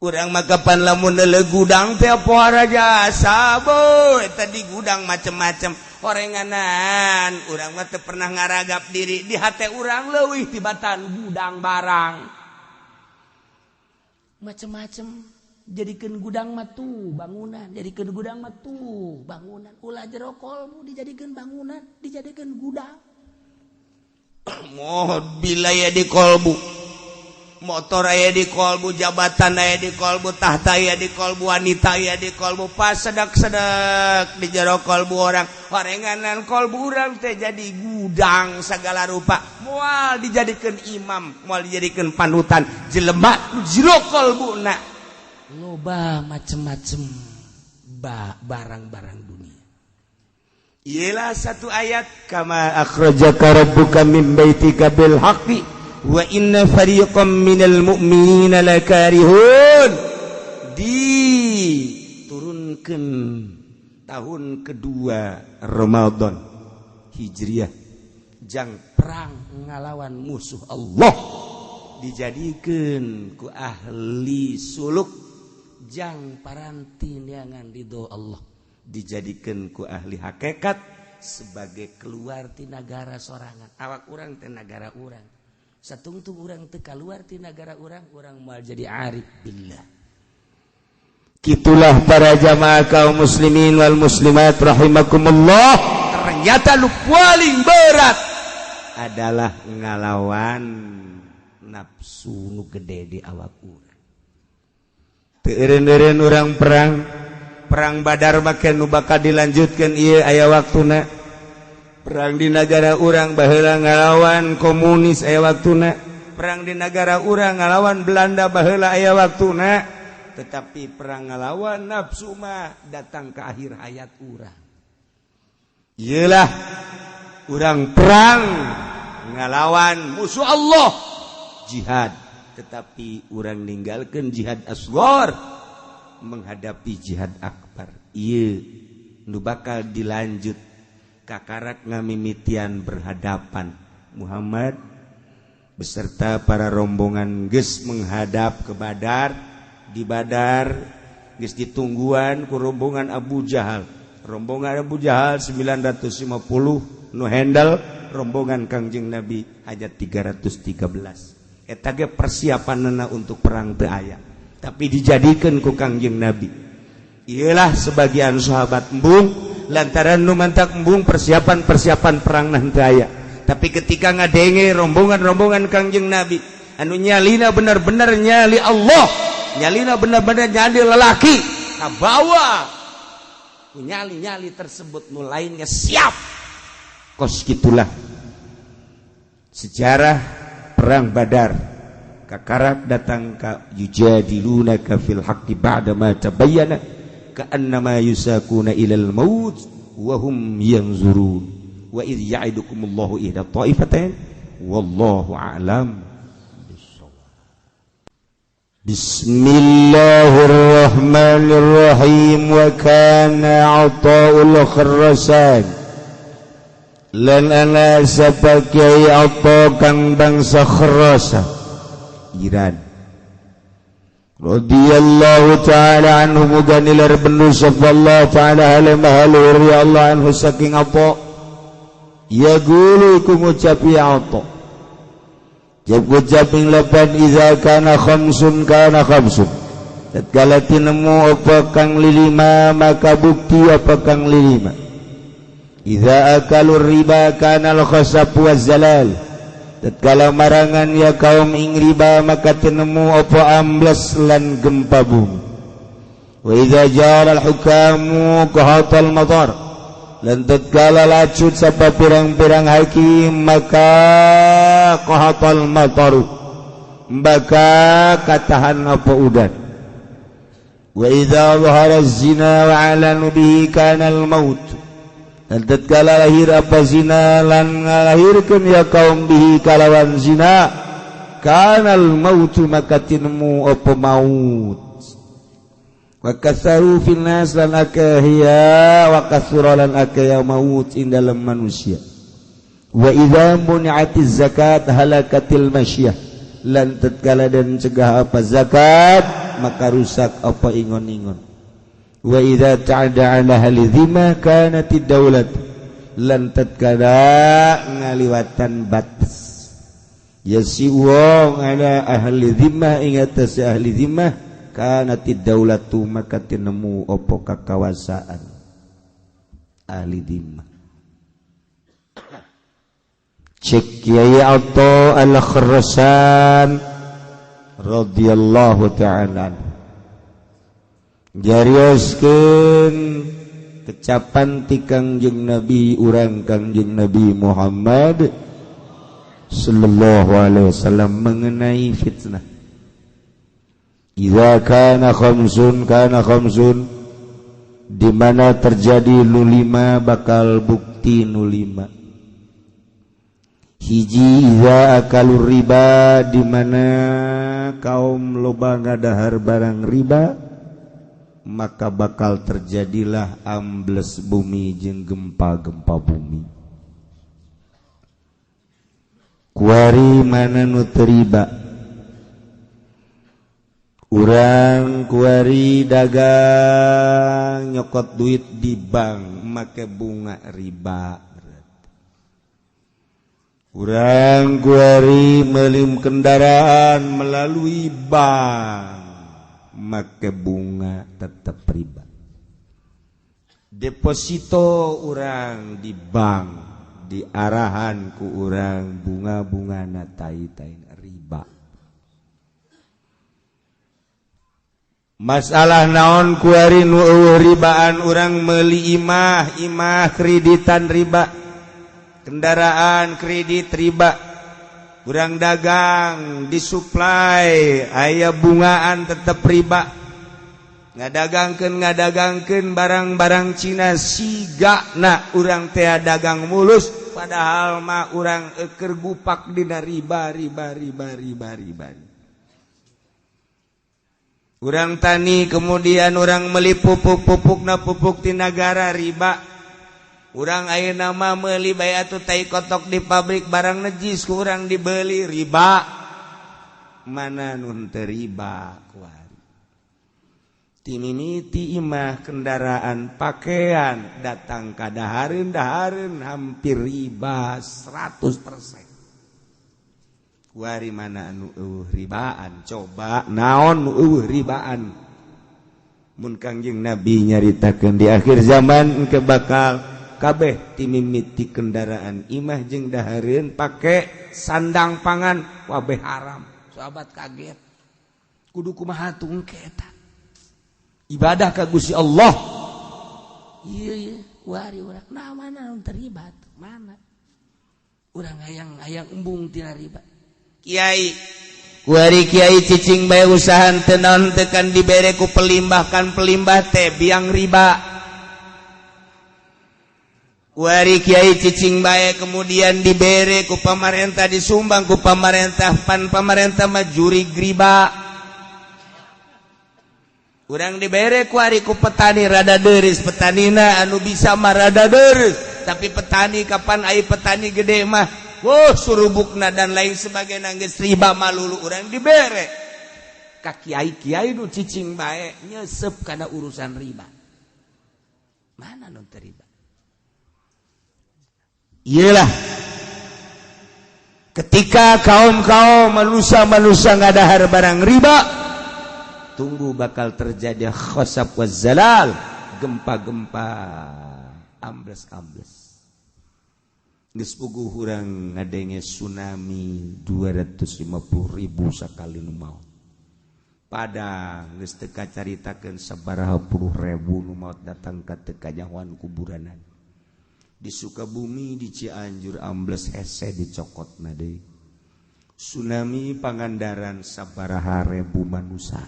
Urang mah kapan lamun leuleuh gudang teh pohara jasa boy eta di gudang macem-macem horenganan. Urang mah teu pernah ngaragap diri di hate urang leuwih tibatan gudang barang macem-macem. Jadikeun gudang mah tuh bangunan, jadikeun gudang mah tuh bangunan, ulah jero kolbu dijadikeun bangunan, dijadikeun gudang. Mohon bila ya di kolbu. Motor aya di kolbu, jabatan aya di kolbu, tahta aya di kolbu, wanita aya di kolbu, pas sedak-sedak di jero kolbu orang. Horenganan kolbu urang teh jadi gudang segala rupa. Moal dijadikan imam, moal dijadikan panutan. Jelema nu jero kolbuna loba macem-macem barang-barang dunia. Ialah satu ayat, kama akhrajaka rabbuka min baitika bil haqqi wa inna fariqam minal mu'minina lakarihun. Diturunkan tahun kedua Ramadan Hijriah, jang perang ngalawan musuh Allah, dijadikan ku ahli suluk jang paranti neangan ridho Allah, dijadikan ku ahli hakikat sebagai keluar ti nagara sorangan. Awak urang teh nagara urang, satungtung urang teu kaluar ti nagara urang, urang moal jadi arif billah. Gitulah para jamaah kaum muslimin wal muslimat rahimakumullah. Ternyata lu paling berat adalah ngalawan nafsu nu gede di awak urang. Teu eureun-eureun urang perang perang Badar make nu bakal dilanjutkan ieu aya waktuna. Perang di negara urang baheula ngalawan komunis aya waktuna, perang di negara urang ngalawan Belanda baheula aya waktuna, tetapi perang ngalawan nafsu mah datang ke akhir hayat urang. Iyalah urang perang ngalawan musuh Allah, jihad, tetapi urang ninggalkan jihad asghar menghadapi jihad akbar. Ieu nu bakal dilanjut kakarak ngamimitian berhadapan. Muhammad beserta para rombongan geus menghadap ke Badar. Di Badar geus ditungguan ku rombongan Abu Jahal. Rombongan Abu Jahal 950 nu handle, rombongan Kangjeng Nabi hanya 313. Eta ge persiapanna untuk perang teu aya, tapi dijadikan ku Kangjeng Nabi. Iyalah sebagian sahabat embung lantaran nu mantak embung persiapan-persiapan perang nanti aya. Tapi ketika ngadenge rombongan-rombongan Kangjeng Nabi anu nyalina benar-benar nyali Allah, nyalina benar-benar nyali lelaki, kabawa nyali-nyali tersebut, nu lainnya siap. Kos gitulah sejarah perang Badar. Kakarak datang ka yujadilunaka fil haqqi ba'da ma tabayyana ka'annama yusakuna ilal maut wa hum yanzurun wa idh ya'idukumullahu ihda ta'ifatain wallahu a'lam. Bismillahirrahmanirrahim. Wa kana Ata'ul Khurasan, lan ana sapa Kiai Atha kang bangsa Khurasan Iran, radhiyallahu ta'ala anhu, muga nilar benu sapa Allah ta'ala halimah luhur ya Allah anhu saking apa ya gulu iku ngucap ya Atha. Jab ngucap ing lepan iza kana khamsun kana khamsun, tatkala tinemu apa kang lilima maka bukti apa kang lilima. Iza akalur riba kana al khasab wa zalal, tatkala marangan ya kaum ing riba maka tinemu apa ambles lan gempa bumi. Wa iza jara al hukamu qahatal matar, lan tatkala lacut sapa pirang-pirang hakim maka qahatal mataru maka katahan apa udan. Wa idza zahara zina wa alanu bihi kana al maut, lan tatkala lahir apa zina lan ngalahirkeun ya kaum bihi kalawan zina kana al maut maka tinemu apa maut. Wa kasaru fil nas lan akhiya wa kasura lan akhiya maut ing dalam manusia. Wa idza muni'atiz zakat halakatil masyiyah, lan tatkala dan cegah apa zakat maka rusak apa ingon-ingon. Wa idza ta'ada ala ahli dhimma kanatid daulat, lan tatkala ngaliwatan batas ya si wong ala ahli dhimmah ing atas ahli dhimmah kanatid daulatu maka tinemu apa kakawasaan ahli dhimmah. Cek Kiai Atha Al-Khurasan radhiyallahu ta'ala jarioskeun kecapan ti Kangjeng Nabi urang, Kangjeng Nabi Muhammad sallallahu alaihi wasallam mengenai fitnah. Idza kana khamsun kana khamsun, di mana terjadi nu lima bakal bukti nu lima. Hiji, idza akalu riba, di mana kaum loba ngadahar barang riba, maka bakal terjadilah ambles bumi jeung gempa-gempa bumi. Kuari mana nu teu riba? Urang kuari dagang nyokot duit di bank make bunga riba. Urang kuari meuli kendaraan melalui bank make bunga tetap riba. Deposito urang di bank diarahan ku urang bunga-bunga na tai-tai riba. Masalah naon kuari nu eueuh ribaan? Urang meuli imah, imah kreditan riba, kendaraan kredit riba, urang dagang disuplai aya bungaan tetep riba, ngadagangkeun barang-barang Cina sigana urang teh dagang mulus, padahal mah urang eukeur gupak dina riba riba riba riba riba. Urang tani kemudian urang meuli pupuk-pupukna pupuk ti nagara riba. Urang ayeuna mah meuli bae atuh tai kotok di pabrik barang najis ku urang dibeli riba. Mana nu teu riba kuari? Timimiti imah, kendaraan, pakaian datang ka dahareun dahareun hampir riba 100%. Kuari mana anu eueuh ribaan? Coba naon nu eueuh ribaan? Mun Kangjeng Nabi nyaritakeun di akhir zaman engke bakal kabeh timimiti kendaraan, imah jeung dahareun pake sandang pangan wabeh haram. Sahabat kaget. Kudu kumaha tuh engke eta? Ibadah ka Gusti Allah. Ieu ieu kuari urang nah mana nu terlibat? Mana? Urang hayang embung tina riba. Kiai kuari kiai cicing bae usahan teu naon teu kan dibere ku pelimbah, kan pelimbah teh biang riba. Kuari kiai cicing bae kemudian dibere ku pamarentah, disumbang ku pamarentah, pan pamarentah mah jurig riba. Urang dibere kuari ku petani rada deris, petanina anu bisa mah rada deris, tapi petani kapan ai petani gede mah wah surubukna dan lain sebagainya geus riba malulu urang dibere. Ka kiai-kiai nu cicing bae nyesep kana urusan riba. Mana nu teu riba? Iyalah ketika kaum-kaum manusia-manusia ngadahar barang riba, tunggu bakal terjadi khosab wa zalal, gempa-gempa, ambles-ambles. Geus puguh urang ngadenge tsunami 250.000 sakali nu maot. Padang geus teu kacaritakeun sabaraha puluh ribu nu maot datang ka teu kanyahoan kuburanan. Di Sukabumi, di Cianjur ambles hese dicokotna deui. Tsunami Pangandaran sabaraha ribu manusia.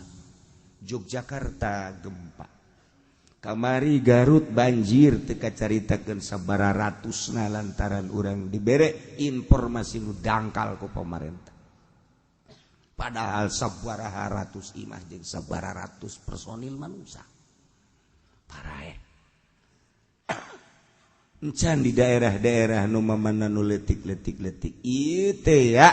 Yogyakarta gempa. Kamari Garut banjir teu kacaritakeun sabaraha ratusna lantaran urang dibere informasi nu dangkal ku pamarentah. Padahal sabaraha ratus imah jeung sabaraha ratus personil manusia. Paraeh. Encan di daerah-daerah nu mamana nu leutik-leutik-leutik ieu teh ya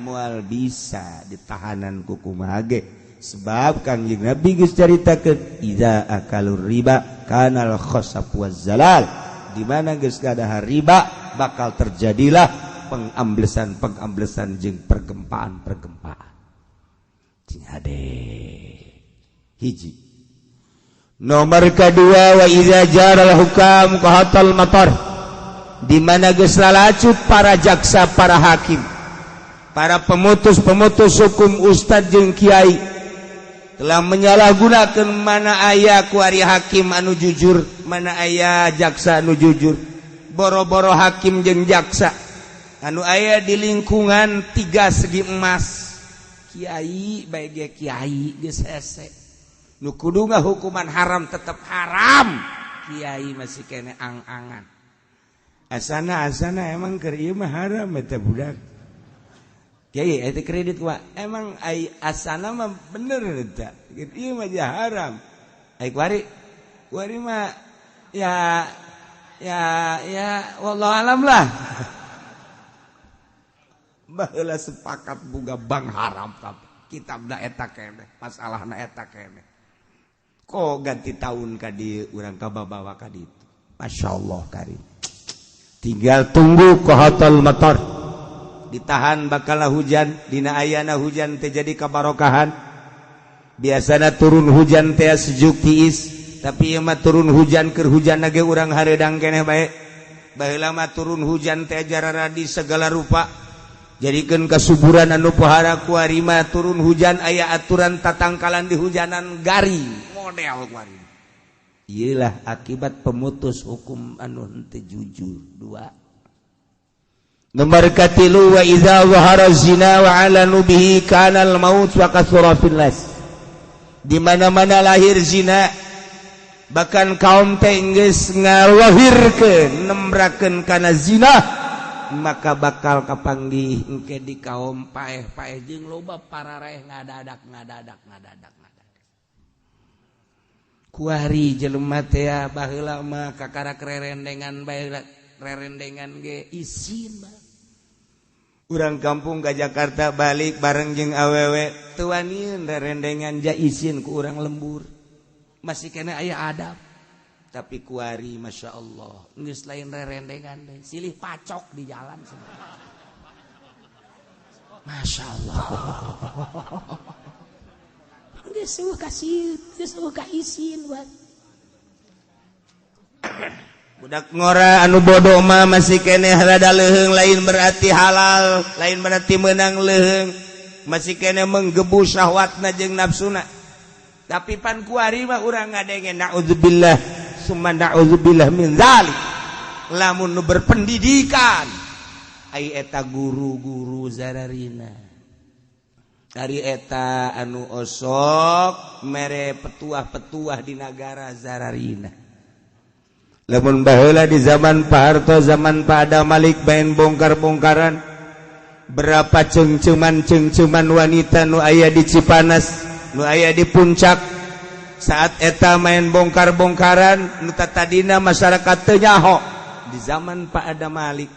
moal bisa ditahanan ku kumaha ge. Sebab Kangjeng Nabi geus caritakeun idza akalur riba kanal khasab waz zalal, di mana geus kadahar riba bakal terjadilah pengamblesan-pengamblesan jeung pergempaan-pergempaan. Cing hade. Hiji. Nomor kedua, wa idza jaral hukam qahatal matar, di mana geus lalacut para jaksa, para hakim. Para pemutus-pemutus hukum, ustad jeung kiai telah menyalahgunakan. Mana aya kuari hakim anu jujur? Mana aya jaksa anu jujur? Boro-boro hakim jeung jaksa anu aya di lingkungan tiga segi emas, kiai baik kiai geus hese. Nu kudu hukuman haram tetap haram, kiai masih kene ang-angan, asana asana emang keur ieu mah haram eta budak. Kiai eta kredit wa emang ai asana mah bener eta ieu mah haram. Ai kuari kuari mah ya ya ya, wallahu alam lah. Baheula sepakat buga bank haram, tapi kitabna eta keneh, masalahna eta keneh. Kok ganti tahun ka dieu urang kababawa ka ditu? Masyaallah karim. Tinggal tunggu kohotul motor ditahan, bakal hujan. Dina ayana hujan teh jadi kabarokahan. Biasana turun hujan teh sejuk tiis, tapi ieu mah turun hujan, keur hujan ge urang hareudang keneh bae. Baheula mah turun hujan teh jararadi segala rupa, jadikeun kasuburan anu pohara. Kuari mah turun hujan aya aturan, tatangkalan di hujanan garing model kuari. Iyalah akibat pemutus hukum anu henteu jujur. Dua. Nomor katilu, wa idza zahara zina wa alanu bihi kana al maut wa kathura fil nas. Di mana-mana lahir zina, bahkan kaum teh geus ngalahirkeun nembrakeun kana zina, maka bakal kapanggih engke di kaum paeh-paeh jeung loba pararaeh ngadadak ngadadak ngadadak ngadadak. Kuari jelema teh baheula mah kakarak rerendengan bae, rerendengan ge isin mah. Urang kampung ke Jakarta balik bareng jeung awewe teu wanian rerendengan, ja isin ku urang lembur, masih kena aya adab. Tapi kuari masya Allah geus lain rerendengan deh, silih pacok di jalan semua. Masya Allah, geus eueuh kasih, geus eueuh ka isin buat budak ngora. Anu bodoh mah masih keneh rada leuheung, lain berarti halal, lain berarti menang leuheung, masih keneh menggebu syahwatna jeung nafsuna. Tapi pan kuari mah urang ngadenge, naudzubillah summa naudzubillah min zalik. Lamun nu berpendidikan, ai eta guru-guru zararina, ari eta anu osok mere petuah-petuah di nagara zararina. Lamun baheula di zaman Pak Harto, zaman Pak Adam Malik, main bongkar-bongkaran, berapa cengceman-cengceman wanita nu aya di Cipanas, nu aya di Puncak. Saat eta main bongkar-bongkaran, nu tadina masyarakat teu nyaho. Di zaman Pak Adam Malik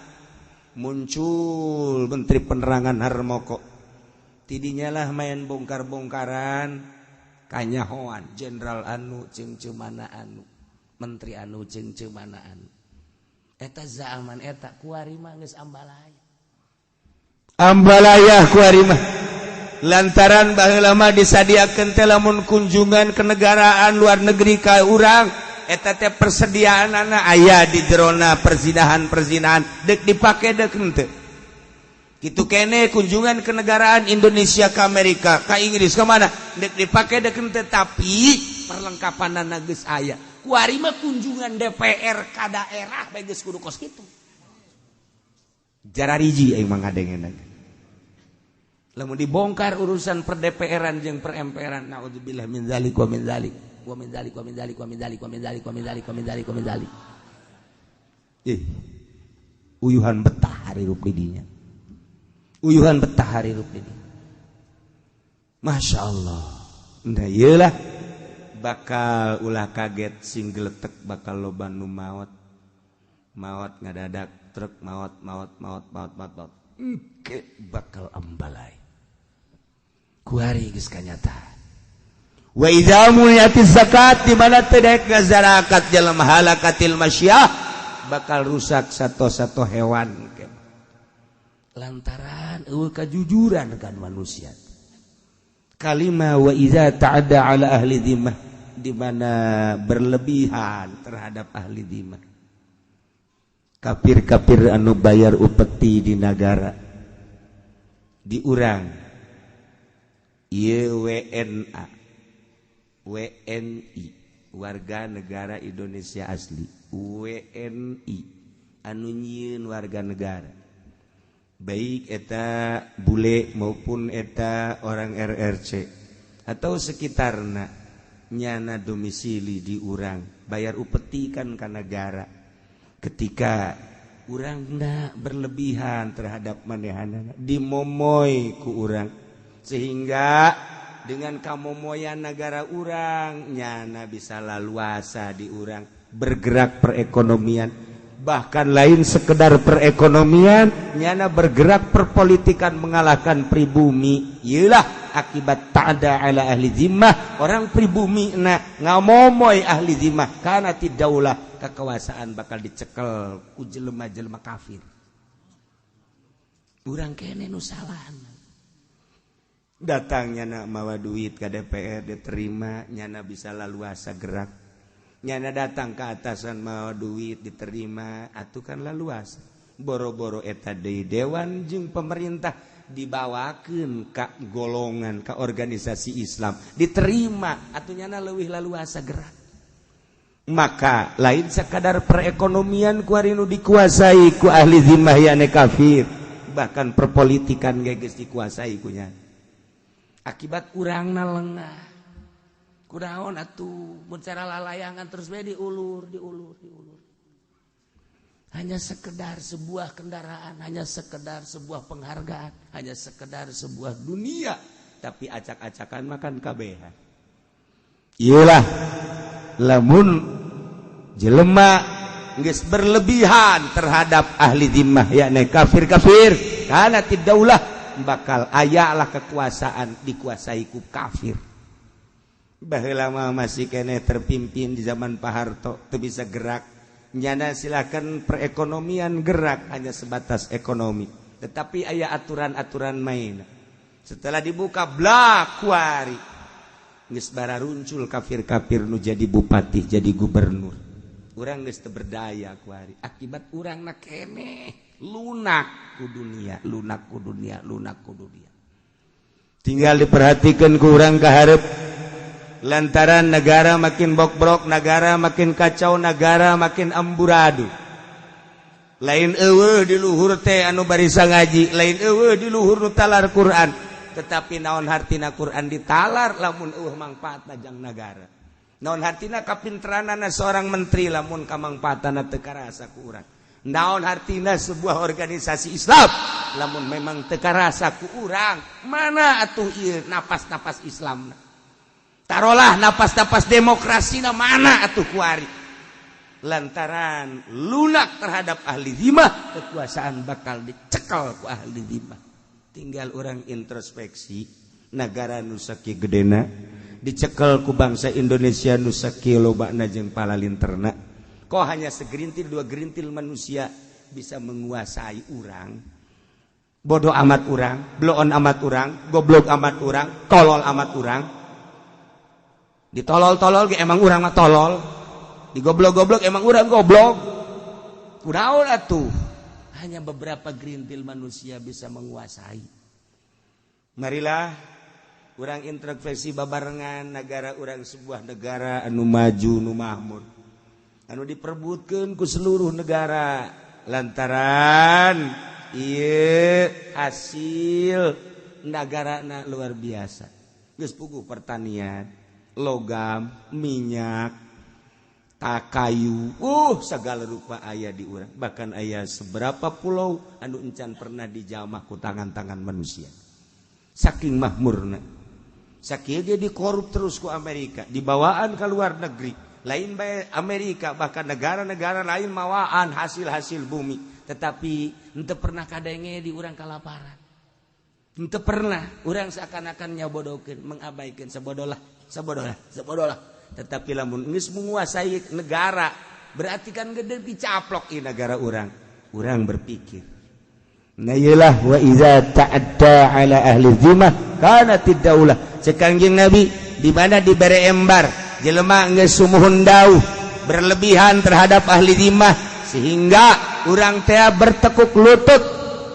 muncul Menteri Penerangan Harmoko, tidinya lah main bongkar-bongkaran kanyahoan jenderal anu cengcemana anu, menteri anu cengcemana anu. Eta zaman eta. Kuari mah geus ambalaya ambalaya kuari mah, lantaran baheula mah disadiakeun teh lamun kunjungan kenegaraan luar negeri ka urang, eta teh persediaanana aya di jerona perzinahan-perzinahan, dek dipake dek henteu. Kitu kene kunjungan kenegaraan Indonesia ke Amerika, ke Inggris, ke mana, dek dipake dek henteu, tapi perlengkapan geus aya. Kuari mah kunjungan DPR ka daerah bae geus kudu kos kitu. Jarariji aing mah ngadengeuna. Lamun dibongkar urusan per DPR-an jeung per MPR-an, naudzubillah min zalik wa min zalik wa min zalik wa min zalik wa min zalik wa min zalik wa min zalik wa min zalik wa min zalik. Ih, uyuhan betah hirup di dinya, uyuhan betah hirup di dinya. Masya Allah. Nah, iyalah bakal ulah kaget sing geletek, bakal loba nu maot maot ngadadak truk maot maot maot maot maot maot. Engke bakal ambalai. Kuari geus kanyata. Wa idza muni'atiz zakat, di mana teu daek ngazarakat jelema, halakatil masyah, bakal rusak satu-satu hewan lantaran eueuh kajujuran kan manusia. Kalima, wa idza ta'adda ala ahli dhimmah, di mana berlebihan terhadap ahli dhimmah, kafir-kafir anu bayar upeti di negara. Di urang ieu WNA, WNI, warga negara Indonesia asli, WNI anu nyieun warga negara, baik eta bule maupun eta orang RRC atau sekitarna, nyana domisili di urang, bayar upeti kan ka negara. Ketika urangna berlebihan terhadap manehanana, dimomoy ku urang, sehingga dengan kamomoyan negara urang, nyana bisa laluasa di urang bergerak perekonomian. Bahkan lain sekedar perekonomian, nyana bergerak perpolitikan, mengalahkan pribumi. Iyalah akibat ta'da ala ahli zimmah. Orang pribumi na ngamomoy ahli zimmah karena tidaulah kekuasaan bakal dicekel ku jelema-jelema kafir. Urang kene nu salah. Datang nyana mawa duit ke DPR, diterima, nyana bisa laluasa gerak. Nyana datang ke atasan mawa duit, diterima, atuh kan laluasa. Boro-boro eta deui, dewan jeung pemerintah dibawakeun ka golongan, ka organisasi Islam, diterima, atuh nyana leuwih laluasa gerak. Maka lain sekadar perekonomian kuari nu dikuasai ku ahli zimmah yane kafir, bahkan perpolitikan ge geus dikuasai kunya akibat urangna lengah. Kunaon atuh mun cara lalayangan terus we diulur, diulur, diulur? Hanya sekedar sebuah kendaraan, hanya sekedar sebuah penghargaan, hanya sekedar sebuah dunia, tapi acak-acakan makan kabehan. Iyalah, lamun jelema geus berlebihan terhadap ahli zimmah yakni kafir-kafir, karena tidaulah bakal ayalah kekuasaan dikuasai ku kafir. Baheula mah masih kene terpimpin di zaman Pak Harto, teu bisa gerak. Nyana silakan perekonomian gerak hanya sebatas ekonomi, tetapi aya aturan-aturan main. Setelah dibuka blak kuari geus bararuncul kafir-kafir nu jadi bupati, jadi gubernur. Urang geus teu berdaya kuari akibat urangna keneh lunak ku dunia, lunak ku dunia, lunak ku dunia. Tinggal diperhatikan ku urang ka hareup, lantaran negara makin bokbrok, negara makin kacau, negara makin amburadul. Lain eueuh di luhur teh anu barisa ngaji, lain eueuh di luhur nu talar Quran, tetapi naon hartina Quran ditalar lamun eueuh mangfaatna jang nagara? Naon hartina kapinteranana seorang menteri lamun kamangfaatana teu karasa ku urang? Naon hartina sebuah organisasi Islam lamun memang teu karasa ku urang? Mana atuh ieu napas-napas Islam? Tarolah napas-napas demokrasi, mana atuh kuari? Lantaran lunak terhadap ahli zimah, kekuasaan bakal dicekel ku ahli zimah. Tinggal orang introspeksi, negara nu sakieu gedena dicekel ku bangsa Indonesia nu sakieu lobana jeung palalinterna, kok hanya segerintil dua gerintil manusia bisa menguasai urang? Bodoh amat urang, bloon amat urang, goblok amat urang, tolol amat urang. Ditolol-tolol ge emang urang mah tolol, digoblok-goblok emang urang goblok. Kunaon atuh hanya beberapa gerintil manusia bisa menguasai? Marilah urang introspeksi babarengan. Negara urang sebuah negara anu maju, nu makmur, anu diperbutkeun ku seluruh negara lantaran ieu hasil negara luar biasa. Geus puguh pertanian, logam, minyak, tak kayu, segala rupa aya di urang. Bahkan aya seberapa pulau anu encan pernah dijamah ku tangan-tangan manusia, saking makmurna. Sakieu ge dikorup terus ku Amerika, dibawaan ke luar negeri. Lain bae Amerika, bahkan negara-negara lain mawaan hasil-hasil bumi, tetapi henteu pernah kadenge di urang kalaparan. Henteu pernah. Urang seakan-akan nyabodokeun, mengabaikan, sabodolah, sabodolah, sabodolah. Tetapi lamun geus menguasai negara, berarti kan gede dicaplok di negara urang. Urang berpikir. Nah, iyalah, wa iza ta'adda ala ahli zimmah kanatid daulah. Cek Kangjeng Nabi, di mana dibere embar jelema geus sumuhun dauh berlebihan terhadap ahli zimmah sehingga urang teh bertekuk lutut.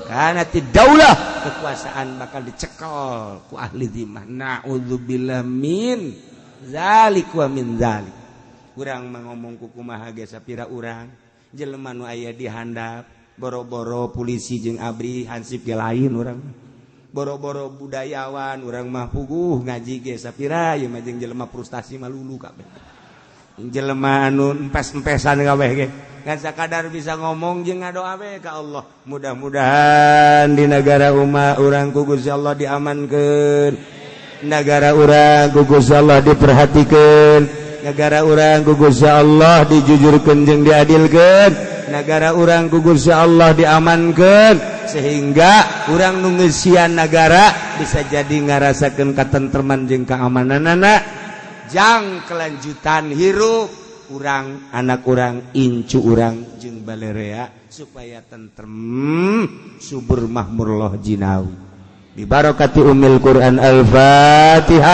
Kanati daulah, kekuasaan bakal dicekel ku ahli zimah. Naudzubillah min zalik wa min zalik. Urang mah ngomong ku kumaha ge, sapira urang jelema nu aya di handap, boro-boro polisi jeung ABRI, hansip ge lain urang. Boro-boro budayawan, urang mah puguh ngaji ge sapira ieu mah jeung jelema frustasi mah lulu kabeh. Jelema anu empes-empesan kabeh ge ngan sakadar bisa ngomong jeung ngadoa we ka Allah. Mudah-mudahan di negara umat urang ku Gusti Allah diamankeun, negara urang ku Gusti Allah diperhatikeun, negara urang ku Gusti Allah dijujurkeun jeung diadilkeun, negara urang ku Gusti Allah diamankeun, sehingga urang nu ngeusian negara bisa jadi ngarasakeun katentreman jeung keamananana jang kelanjutan hirup urang, anak urang, incu urang jeung balerea, supaya tentrem, subur, makmur, loh jinawi. Bibarokati umil Quran. Al-Fatihah.